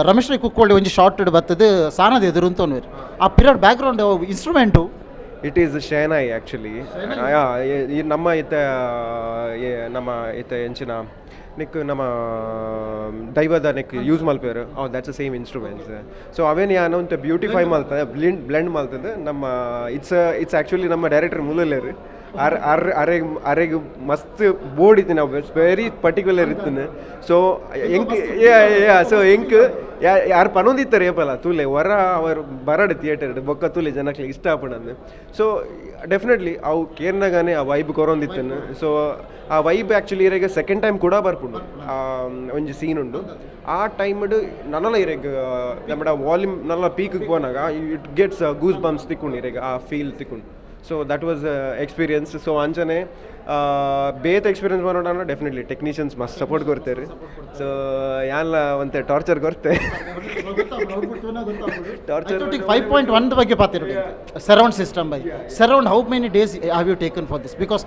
ರಮೇಶ್ ರೈ ಕುಕ್ಕೋಳಿ ಒಂಜಿ ಶಾರ್ಟ್ ಬತ್ತದು ಸಾನದ ಎದುರು ಅಂತ ಆ period background instrument. It is shehnai actually. ನಮ್ಮ ಇತ್ತ ನಮ್ಮ ಇತ್ತ ಎಂಚಿನ ನಿಕ್ ನಮ್ಮ ದೈವದ ನೆಕ್ ಯೂಸ್ ಮಲ್ಪೇರು ಅವ್ that's same instruments. So ಅವೇನು ಯಾನು ಅಂತ ಬ್ಯೂಟಿಫೈ ಮಲ್ತದೆ, ಬ್ಲೆಂಡ್ ಬ್ಲೆಂಡ್ ಮಲ್ತದೆ. ನಮ್ಮ it's it's actually ನಮ್ಮ ಡೈರೆಕ್ಟರ್ ಮೂಲಲೇರು ಅರ್ ಅರ್ ಅರೆಗ್ ಅರೆಗ್ ಮಸ್ತ್ ಬೋರ್ಡ್ ಇತ್ತು. ನಾವು ವೆರಿ ಪರ್ಟಿಕ್ಯುಲರ್ ಇತ್ತು. ಸೊ ಎಂಕ್ ಯಾ ಸೊ ಎಂಕ್ ಯಾರು ಪನೊಂದಿತ್ತಾರೆ ಏಪಲ ತೂಲೆ ವರ ಅವರು ಬರಡ್ ಥಿಯೇಟರ್ ಬೊಕ್ಕ ತೂಲೆ ಜನಕ್ಲೆ ಇಷ್ಟ ಆಪುಂಡಂದು. ಸೊ ಡೆಫಿನೆಟ್ಲಿ ಅವು ಕೇರ್ನಗಾನೆ ಆ ವೈಬ್ ಕೊರೊಂದಿತ್ತನು. ಸೊ ಆ ವೈಬ್ ಆ್ಯಕ್ಚುಲಿ ಇರೆಗ್ ಸೆಕೆಂಡ್ ಟೈಮ್ ಕೂಡ ಬರ್ಪುಂಡು. ಒಂಜಿ ಸೀನ್ ಉಂಡು. ಆ ಟೈಮ್ಡ್ ನನಲ ಇರೆಗ್ ನಮ್ಮಡ ವಾಲ್ಯೂಮ್ ನಲ್ಲ ಪೀಕ್ ಪೋನಾಗ it gets goose bumps ತಿಕ್ಕೊಂಡು ಇರೆಗ್ ಆ ಫೀಲ್ ತಿಕ್ಕೊಂಡು. So that was experience. So ಅಂಚನೆ ಬೇತ್ ಎಕ್ಸ್ಪೀರಿಯನ್ಸ್ ಮಾಡೋಣ. ಡೆಫಿನೆಟ್ಲಿ ಟೆಕ್ನಿಷಿಯನ್ಸ್ ಮಸ್ತ್ ಸಪೋರ್ಟ್ ಕೊಡ್ತಾರೆ. ಸೊ ಯಾನ್ಲ ಒಂತೆ ಟಾರ್ಚರ್ ಕೊರ್ತೆ ಟಾರ್ಚರ್. 5.1 ಬಗ್ಗೆ ಪಾತಿರೋಡು surround system by surround. How many days have you taken for this? Because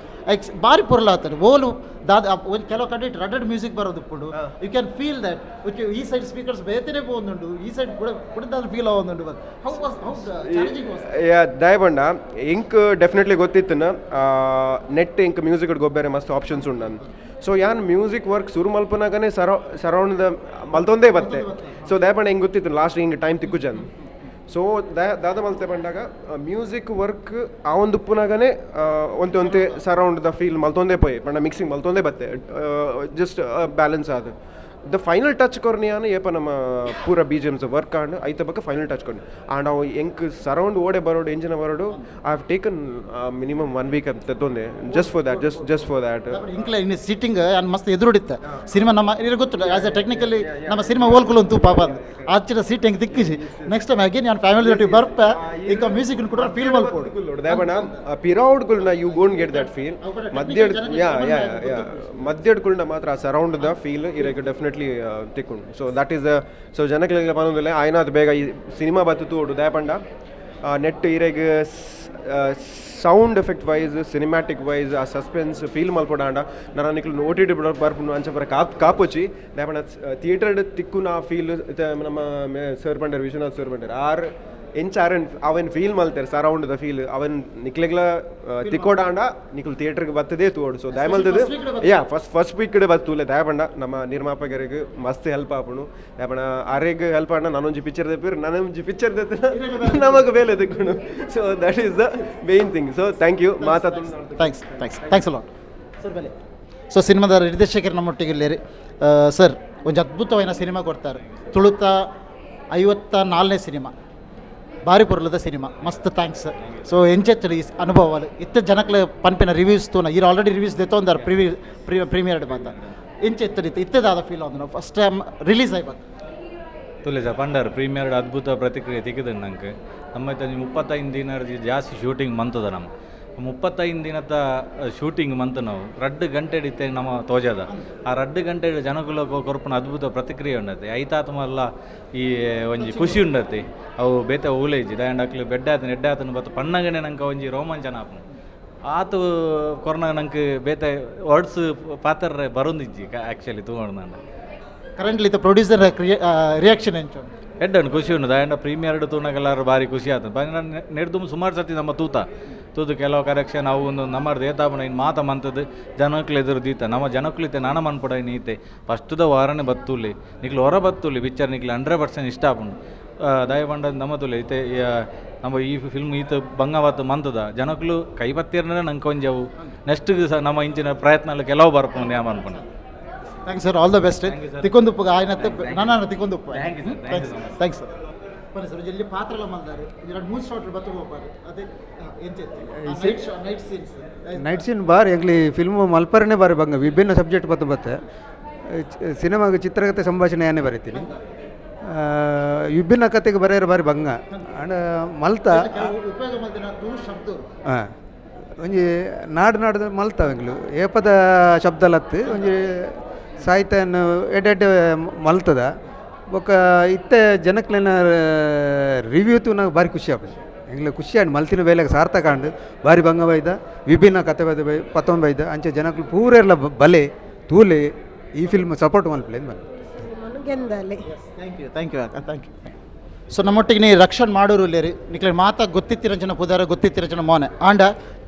ಬಾರಿ ಪೊರ್ಲ ಆಗ್ತದೆ. ಓಲು ದಾದ ಒಂದು ಕೆಲವು ಕಡೆ ರಡಡ್ ಮ್ಯೂಸಿಕ್ ಬರೋದು ಉಪ್ಪುಂಡು. You can feel that, okay, ಈ ಸೈಡ್ ಸ್ಪೀಕರ್ಸ್ ಬೇತನೆ ಪೋಂದುಂಡು, ಈ ಸೈಡ್ ಕೂಡ ಕೂಡ ಫೀಲ್ ಆವೊಂದುಂಡು. How was, how challenging was? ದಯಬಂಡ ಎಂಕ್ ಡೆಫಿನೆಟ್ಲಿ ಗೊತ್ತಿತ್ತು ನೆಟ್ ಎಂಕ್ ಮ್ಯೂಸಿಕ್ ಗೊಬ್ಬರ ಮಸ್ತ್ ಆಪ್ಷನ್ಸ್ ಉಂಡು. ಸೊ ಯಾನ್ ಮ್ಯೂಸಿಕ್ ವರ್ಕ್ ಶುರು ಮಲ್ಪನಾಗನೆ ಸರೌಂಡ್ the ಮಲ್ತೊಂದೇ ಬತ್ತೆ. ಸೊ ದಯಪಂಡ ಹೆಂಗೆ ಗೊತ್ತಿತ್ತು ಲಾಸ್ಟ್ ಹಿಂಗೆ ಟೈಮ್ ತಿಕ್ಕುಜನ್. ಸೊ ದಾದ ಮಲ್ತೆ ಪಂಡಾಗ ಮ್ಯೂಸಿಕ್ ವರ್ಕ್ ಆ ಒಂದು ಉಪ್ಪುನಾಗನೆ ಒಂತೆ ಒಂತೆ ಸರೌಂಡ್ the feel ಮಲ್ತೊಂದೇ ಪೋಯ್. ಪಂಡ ಮಿಕ್ಸಿಂಗ್ ಮಲ್ತೊಂದೇ ಬತ್ತೆ, ಜಸ್ಟ್ ಬ್ಯಾಲೆನ್ಸ್ ಆದ. The final touch ಕೊರ್ನಿಯಾನ ಏಪ ನಮ್ಮ ಪೂರ ಬಿಜಿಎಮ್ಸ್ ವರ್ಕ್ ಆಂಡ್ ಐತ ಬಕ್ಕ ಫೈನಲ್ ಟಚ್ ಕೊರ್ನಿ. ಆಂಡ್ ಅವು ಎಂಕ್ surround ಓಡೆ ಬರೋಡು ಎಂಜಿನ ಬರೋಡು I have taken minimum one week ಅಂತ ತೊಂದೆ just for that, just for that. ಇಂಕ್ಲ ಇನ್ನು ಸಿಟ್ಟಿಂಗ್ ಅನ್ ಮಸ್ತ್ ಎದುರುಡಿತ್ತ ಸಿನಿಮಾ ನಮ್ಮ ಇದು ಗೊತ್ತಿಲ್ಲ as A technically ನಮ್ಮ ಸಿನಿಮಾ ಓಲ್ಕುಲು ಅಂತು ಪಾಪ ಆಚಿನ ಸೀಟ್ ಹೆಂಗೆ ತಿಕ್ಕಿಸಿ. ನೆಕ್ಸ್ಟ್ ಟೈಮ್ ಅಗೇನ್ ನಾನು ಫ್ಯಾಮಿಲಿ ಒಟ್ಟಿಗೆ ಬರ್ಪ ಈಗ ಮ್ಯೂಸಿಕ್ ಕೂಡ feel ಮಲ್ಪೋಡು. ದಾಯಬಣ್ಣ ಪಿರೌಡ್ಗುಳ್ನ you won't get that feel. ಮಧ್ಯ ಯಾ ಯಾ ಯಾ ಮಧ್ಯಡ್ಗುಳ್ನ ಮಾತ್ರ ಆ surround the feel ಇರಕ್ಕೆ definitely ತಿಕ್ಕೊಂಡು. So that is so ಜನಗಳಿಗೆ ಪನೊಂದಿಲ್ಲ ಆಯ್ನಾದ್ ಬೇಗ ಈ ಸಿನಿಮಾ ಬತ್ತು ತೋಡು. ದಯಪಂಡ ನೆಟ್ ಇರೆಗ್ sound effect wise, cinematic wise ಆ ಸಸ್ಪೆನ್ಸ್ ಫೀಲ್ ಮಲ್ಪೊಡಾಂಡ ನನ ನಿಕ್ಲು ಓಟಿಟಿ ಬರ್ಪುಂಡು ಅಂಚ ಪರ ಕಾಪ್ ಕಾಪೊಚಿ. ದಯಪಂಡ ಥಿಯೇಟರ್ ತಿಕ್ಕುನ ಆ ಫೀಲ್ ನಮ್ಮ ಸರ್ ಪಂಡರ್, ವಿಶ್ವನಾಥ್ ಸರ್ ಪಂಡರ್ ಆರ್ ಎಂಚ ಅರೆನ್ ಅವೆನ್ ಫೀಲ್ ಮಲ್ತೆರ್ surround the feel ಅವೆನ್ ನಿಕ್ಲೆಗ್ಲ ತಿಕ್ಕೋಡಾಂಡ ನಿಕುಲು ಥಿಯೇಟರ್ಗೆ ಬತ್ತದೇ ತೂವೊಡು. ಸೊ ದಯಮಲ್ತದು ಯಾ first first week ಬತ್ತು ತೂಲೆ ದಯಪಂಡ ನಮ್ಮ ನಿರ್ಮಾಪಕರಿಗೆ ಮಸ್ತ್ ಹೆಲ್ಪ್ ಆಪುಂಡು. ದಯಪಂಡ ಅರೆಗ್ ಹೆಲ್ಪ್ ಆಂಡ ನಾನೊಂಜಿ ಪಿಕ್ಚರ್ ದೆಪ್ಪಿರ್ ನಾನೊಂಜಿ ಪಿಕ್ಚರ್ ದೆತ್ತಿನ ನಮಗ್ ಬೇಲೆ ತಿಕ್ಕುಂಡು. So that is the main thing. So thank you ಮಾತಾ. Thanks thanks thanks a lot sir. ಬಲೆ ಸೊ ಸಿನಿಮಾದ ನಿರ್ದೇಶಕರು ನಮ್ಮೊಟ್ಟಿಗೆ ಇಲ್ಲೇರಿ. ಸರ್, ಒಂಜಿ ಅದ್ಭುತವಾದ ಸಿನಿಮಾ ಕೊಡ್ತಾರೆ. ತುಳುತ 54ನೇ ಸಿನಿಮಾ, ಭಾರಿ ಪೊರ್ಲದ ಸಿನಿಮಾ. ಮಸ್ತ್ thanks. So ಎಂಚೆತ್ತಡು ಈ ಅನುಭವ ಇತ್ತ ಜನಕ್ಲೆ ಪನ್ಪಿನ ರಿವ್ಯೂಸ್ ತೂನ ಈರ್ ಆಲ್ರೆಡಿ ರಿವ್ಯೂಸ್ ದೆತ್ತೊಂದಾರ ಪ್ರೀಮಿಯರ್ ಬಂದ ಎಂಚೆತ್ತಡು ಇತ್ತು ಇತ್ತದಾದ ಫೀಲ್ ಒಂದು first time release ಆಗಿ ಬಂತು. ತುಲೆ ಪಂಡರ್ ಪ್ರೀಮಿಯರ್ ಅದ್ಭುತ ಪ್ರತಿಕ್ರಿಯೆ ತಿಕ್ಕಿದೆ ನಂಗೆ. ನಮ್ಮ 35 ದಿನ ಜಾಸ್ತಿ ಶೂಟಿಂಗ್ ಮಂತದ ನಮ್ಮ 35 ದಿನದ ಶೂಟಿಂಗ್ ಮಂತ್ ನಾವು 2 ಗಂಟೆ ಇತ್ತೆ ನಮ್ಮ ತೋಜದ ಆ 2 ಗಂಟೆ ಜನಕುಲ ಕೊರ್ಪುನ ಅದ್ಭುತ ಪ್ರತಿಕ್ರಿಯೆ ಉಂಡತೆ ಐತಾತ್ಮಲ್ಲ ಈ ಒಂಜಿ ಖುಷಿ ಉಂಡತೆ ಅವು ಬೇತೆ ಓಲೇಜಿ ದಯಾಂಡ ಅಕ್ಲು ಬೆಡ್ಡ ಆತನ ಎಡ್ಡೆ ಆತನ ಬತ್ತು ಪಣ್ಣಗನೆ ನಂಗೆ ಒಂಜಿ ರೋಮಾಂಚನ ಆಪುಂಡು. ಆತು ಕೊರ್ನ ನಂಗೆ ಬೇತೆ ವರ್ಡ್ಸ್ ಪಾತ್ರ ಬರೋಂದಿಜ್ಜಿ ಆ್ಯಕ್ಚುಲಿ ತೂವೊಂಡು ನಾನು. ಕರೆಂಟ್ಲಿ ಇತ್ತ ಪ್ರೊಡ್ಯೂಸರ್ ರಿಯಾಕ್ಷನ್ ಎಂಚ? ಎಡ್ಡನ್ನು ಖುಷಿ ಉಂಡು ದಾಯಂಡ ಪ್ರೀಮಿಯರ್ ತೂನಗೆಲ್ಲರೂ ಭಾರಿ ಖುಷಿ ಆತನ ನೆಡ್ದು ಸುಮಾರು ಸರ್ತಿ ನಮ್ಮ ತೂತ ತೂದು ಕೆಲವು ಕರೆಕ್ಷನ್ ಅವು ಒಂದು ನಮ್ಮರ್ದು ಏತಾಪುಣ ಇನ್ನು ಮಾತ ಮಂತದ್ದು ಜನಕ್ಲು ಎದುರು ದೀತ ನಮ್ಮ ಜನಕ್ಲಿತ್ತೆ ನಾನ ಮನ್ಪುಡ ನೀತೆ ಫಸ್ಟ್ದ ವಾರನೇ ಬತ್ತುಲಿ ನಿಕ್ಲು ಹೊರ ಬತ್ತುಲಿ ಪಿಕ್ಚರ್ ನಿಕ್ಲು 100% ಇಷ್ಟ ಆಪುಂಡು. ದಯಪಂಡ ನಮ್ಮ ತುಲೆ ಇತ್ತೆ ನಮ್ಮ ಈ ಫಿಲ್ಮ್ ಈತ ಬಂಗವಾತ ಮಂತದ ಜನಕ್ಲು ಕೈ ಬತ್ತೀರ್ನೇ ನಂಗೆ ಒಂಜವು ನೆಕ್ಸ್ಟ್ ಸಹ ನಮ್ಮ ಇಂಚಿನ ಪ್ರಯತ್ನ ಕೆಲವು ಬರ್ಪುಂಡು ಯಾ ಮನ್ಪುಂಡು. Thanks sir, all the best. ತಿಕ್ಕೊಂದುಪ್ಪು ಆಯ್ನತ್ತೆ ನಾನು ತಿಕ್ಕೊಂದುಪ್ಪು. Thanks thanks sir. ಬನ್ನಿ ಸರ್, ಇಲ್ಲಿ ಪಾತ್ರ ಎಲ್ಲ ಮಲ್ದಾರೆ ಎರಡು ಮೂರು ಶಾಟ್ ಬತ್ತು ಹೋಗ್ಬಾರೆ ಅದೇ ಎಂಚ night scenes night scene ಬಾರಿ ಎಂಗ್ಲಿ ಫಿಲ್ಮ್ ಮಲ್ಪರನೇ ಬಾರಿ ಬಂಗ ವಿಭಿನ್ನ ಸಬ್ಜೆಕ್ಟ್ ಬತ್ತು ಬತ್ತೆ ಸಿನಿಮಾಗೆ ಚಿತ್ರಕಥೆ ಸಂಭಾಷಣೆ ಏನೇ ಬರೀತೀನಿ ವಿಭಿನ್ನ ಕತೆಗೆ ಬರೆಯರು ಬಾರಿ ಬಂಗ ಅಂಡ್ ಮಲ್ತ ಉಪಯೋಗ ಮಲ್ದಿನ ತುಳು ಶಬ್ದ ಹಾಂ ಒಂಜಿ ನಾಡು ನಾಡು ಮಲ್ತ ಎಂಗ್ಲು ಏಪದ ಶಬ್ದಲತ್ತು ಒಂಜಿ ಸಾಹಿತ್ಯನ ಎಡ್ಡೆ ಎಡ್ಡೆ ಮಲ್ತದ ಬೊಕ್ಕ ಇತ್ತೆ ಜನಕ್ಲೆನ ರಿವ್ಯೂ ತೂನಾಗ ಭಾರಿ ಖುಷಿ ಆಪುಂಡು. ಎಂಗ್ಲ ಖುಷಿ ಆಂಡ್ ಮಲ್ತಿನ ಬೇಲೆಗೆ ಸಾರ್ಥಕ ಆಂಡ್ ಭಾರಿ ಬಂಗ ಬೈದ ವಿಭಿನ್ನ ಕತೆ ಬೈದ ಬೈ ಪತ್ತೊಂದು ಬೈದ ಅಂಚೆ ಜನಕ್ಲು ಪೂರೆರ್ಲ ಬಲೆ ತೂಲೆ ಈ ಫಿಲ್ಮ್ ಸಪೋರ್ಟ್ ಮಲ್ಪಲೆ ಬನ್ನಿ. Thank you thank you ಅಕ್ಕ thank you. So ನಮ್ಮೊಟ್ಟಿಗೆ ನೀ ರಕ್ಷಣ್ ಮಾಡೋರು ಇಲ್ಲೇರಿ ನಿಕ್ಲೆ ಮಾತಾ ಗೊತ್ತಿತ್ತಿರಂಚನ ಪುದಾರ ಗೊತ್ತಿತ್ತಿರಂಚನ ಮೋನೆ ಆಂಡ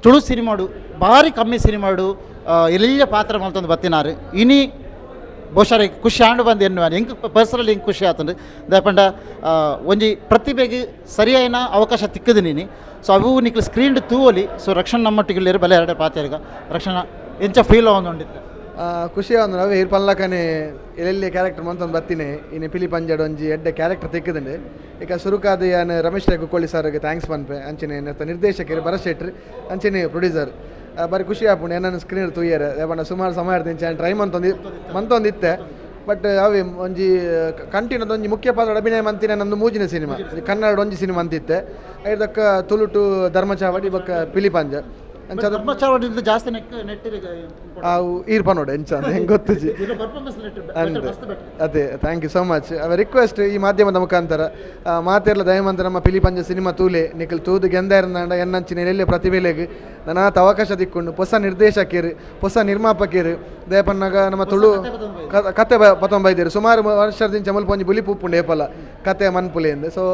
ತುಳು ಸಿನಿಮಾಡು ಭಾರಿ ಕಮ್ಮಿ ಸಿನಿಮಾಡು ಎಲ್ಲ ಪಾತ್ರ ಮಲ್ತೊಂದು ಬತ್ತಿನಾರು ಇನಿ ಬಹುಶಃ ಖುಷಿ ಆಂಡು ಬಂದು ಎನ್ನುವ ಎಂಕ್ ಪರ್ಸನಲಿ ಎಂಕ್ ಖುಷಿ ಆತಂಡು ದಾಯಪಂಡ ಒಂಜಿ ಪ್ರತಿಭೆಗೆ ಸರಿಯಾಯಿನ ಅವಕಾಶ ತಿಕ್ಕದು ನೀನಿ. ಸೊ ಅವು ನಿಕ್ಲು ಸ್ಕ್ರೀನ್ ತೂವಲಿ. ಸೊ ರಕ್ಷಣ್ ನಮ್ಮೊಟ್ಟಿಗೆ ಇಲ್ಲೇರು ಬಲೆ ಎರಡೇ ಪಾತೆರ್ಗ ರಕ್ಷಣ ಎಂಚ ಫೀಲ್ ಆವೊಂದುಂಡಿತ್ತು? ಖುಷಿ ಆವೊಂದು ಅವೇ ಇರ್ ಪನ್ಲಕನೆ ಎಲ್ಲೆಲ್ಲಿ ಕ್ಯಾರೆಕ್ಟರ್ ಮಂತೊಂದು ಬತ್ತಿನಿ ಇನ್ನು ಪಿಲಿ ಪಂಜಾಡ್ ಒಂಜಿ ಎಡ್ಡೆ ಕ್ಯಾರೆಕ್ಟರ್ ತಿಕ್ಕದಂಡೆ ಈಗ ಸುರುಕಾದ ಯಾನ್ ರಮೇಶ್ ರೈ ಕುಕ್ಕೋಳಿ ಸರ್ಗೆ thanks ಪನ್ಪೆ ಅಂಚನೆ ನಿರ್ದೇಶಕರು ಭರತ್ ಶೆಟ್ರ್ ಅಂಚನೆ ಪ್ರೊಡ್ಯೂಸರ್ ಬಾರಿ ಖುಷಿ ಆಪುಂಡು ಏನನ್ನು ಸ್ಕ್ರೀನ್ ತೂಯರೆ ಯಾಪಂಡ ಸುಮಾರು ಸಮಯ ಇರ್ತೀನಿ ಟ್ರೈ ಮಂತೊಂದಿತ್ತೆ ಬಟ್ ಅವೇ ಒಂಜಿ ಕಂಟಿನ್ಯೂ ಒಂಜಿ ಮುಖ್ಯ ಪಾತ್ರ ಅಭಿನಯ ಮಂತಿನ ನಂದು ಮೂಜಿನ ಸಿನಿಮಾ ಕನ್ನಡ ಒಂಜಿ ಸಿನಿಮಾ ಅಂತಿತ್ತೆ ಐದಕ್ಕ ತುಳುಟು ಧರ್ಮಚಾವಡಿ ಬೊಕ್ಕ ಪಿಲಿ ಪಂಜ ಅಂಚ ಧರ್ಮಚಾವಡಿ ಜಾಸ್ತಿ ಈರ್ ಪನೋಡು ಎಂಚ ಅಂದ್ ಹೆಂಗೆ ಗೊತ್ತುಜಿ ಅದೇ thank you so much. ಅವ ರಿಕ್ವೆಸ್ಟ್ ಈ ಮಾಧ್ಯಮದ ಮುಖಾಂತರ ಮಾತೆರ್ಲ ದಯಮಂತ ನಮ್ಮ ಪಿಲಿ ಪಂಜ ಸಿನಿಮಾ ತೂಲೆ ನಿಖಲ್ ತೂದು ಗೆಂದಾರ್ನಾಂಡ ಎನ್ನಂಚಿನ ಎಲ್ಲೆ ಪ್ರತಿಭೆಲೆಗ್ ನನಾತ್ ಅವಕಾಶ ದಿಕ್ಕೊಂಡು ಹೊಸ ನಿರ್ದೇಶಕರು ಹೊಸ ನಿರ್ಮಾಪಕರು ದಯಪನ್ನಾಗ ನಮ್ಮ ತುಳು ಕತೆ ಪತ್ತೊಂಬೈದೇರು ಸುಮಾರು ವರ್ಷದಿಂದ ಚಮಲ್ಪೊಂಜಿ ಬುಲಿ ಪೂಪುಂಡು ಏಪಲ ಕತೆ ಮನ್ಪುಲೆ ಎಂದು ಸೊ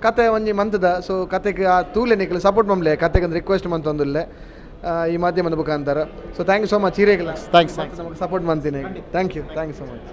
ಕತೆ ಒಂಜಿ ಮಂತದ ಸೊ ಕತೆಗೆ ಆ ತೂಲೆ ನಿಖಲ್ ಸಪೋರ್ಟ್ ಮಂಬ್ಲೆ ಕತೆಗೆ ರಿಕ್ವೆಸ್ಟ್ ಮಂತೊಂದುಲ್ಲೆ ಈ ಮಾಧ್ಯಮದ ಮುಖಾಂತರ. So thank you so much ಹಿರಿಯಗಳ thanks ನಮಗೆ ಸಪೋರ್ಟ್ ಮಾಡ್ತೀನಿ. Thank you thank you so much.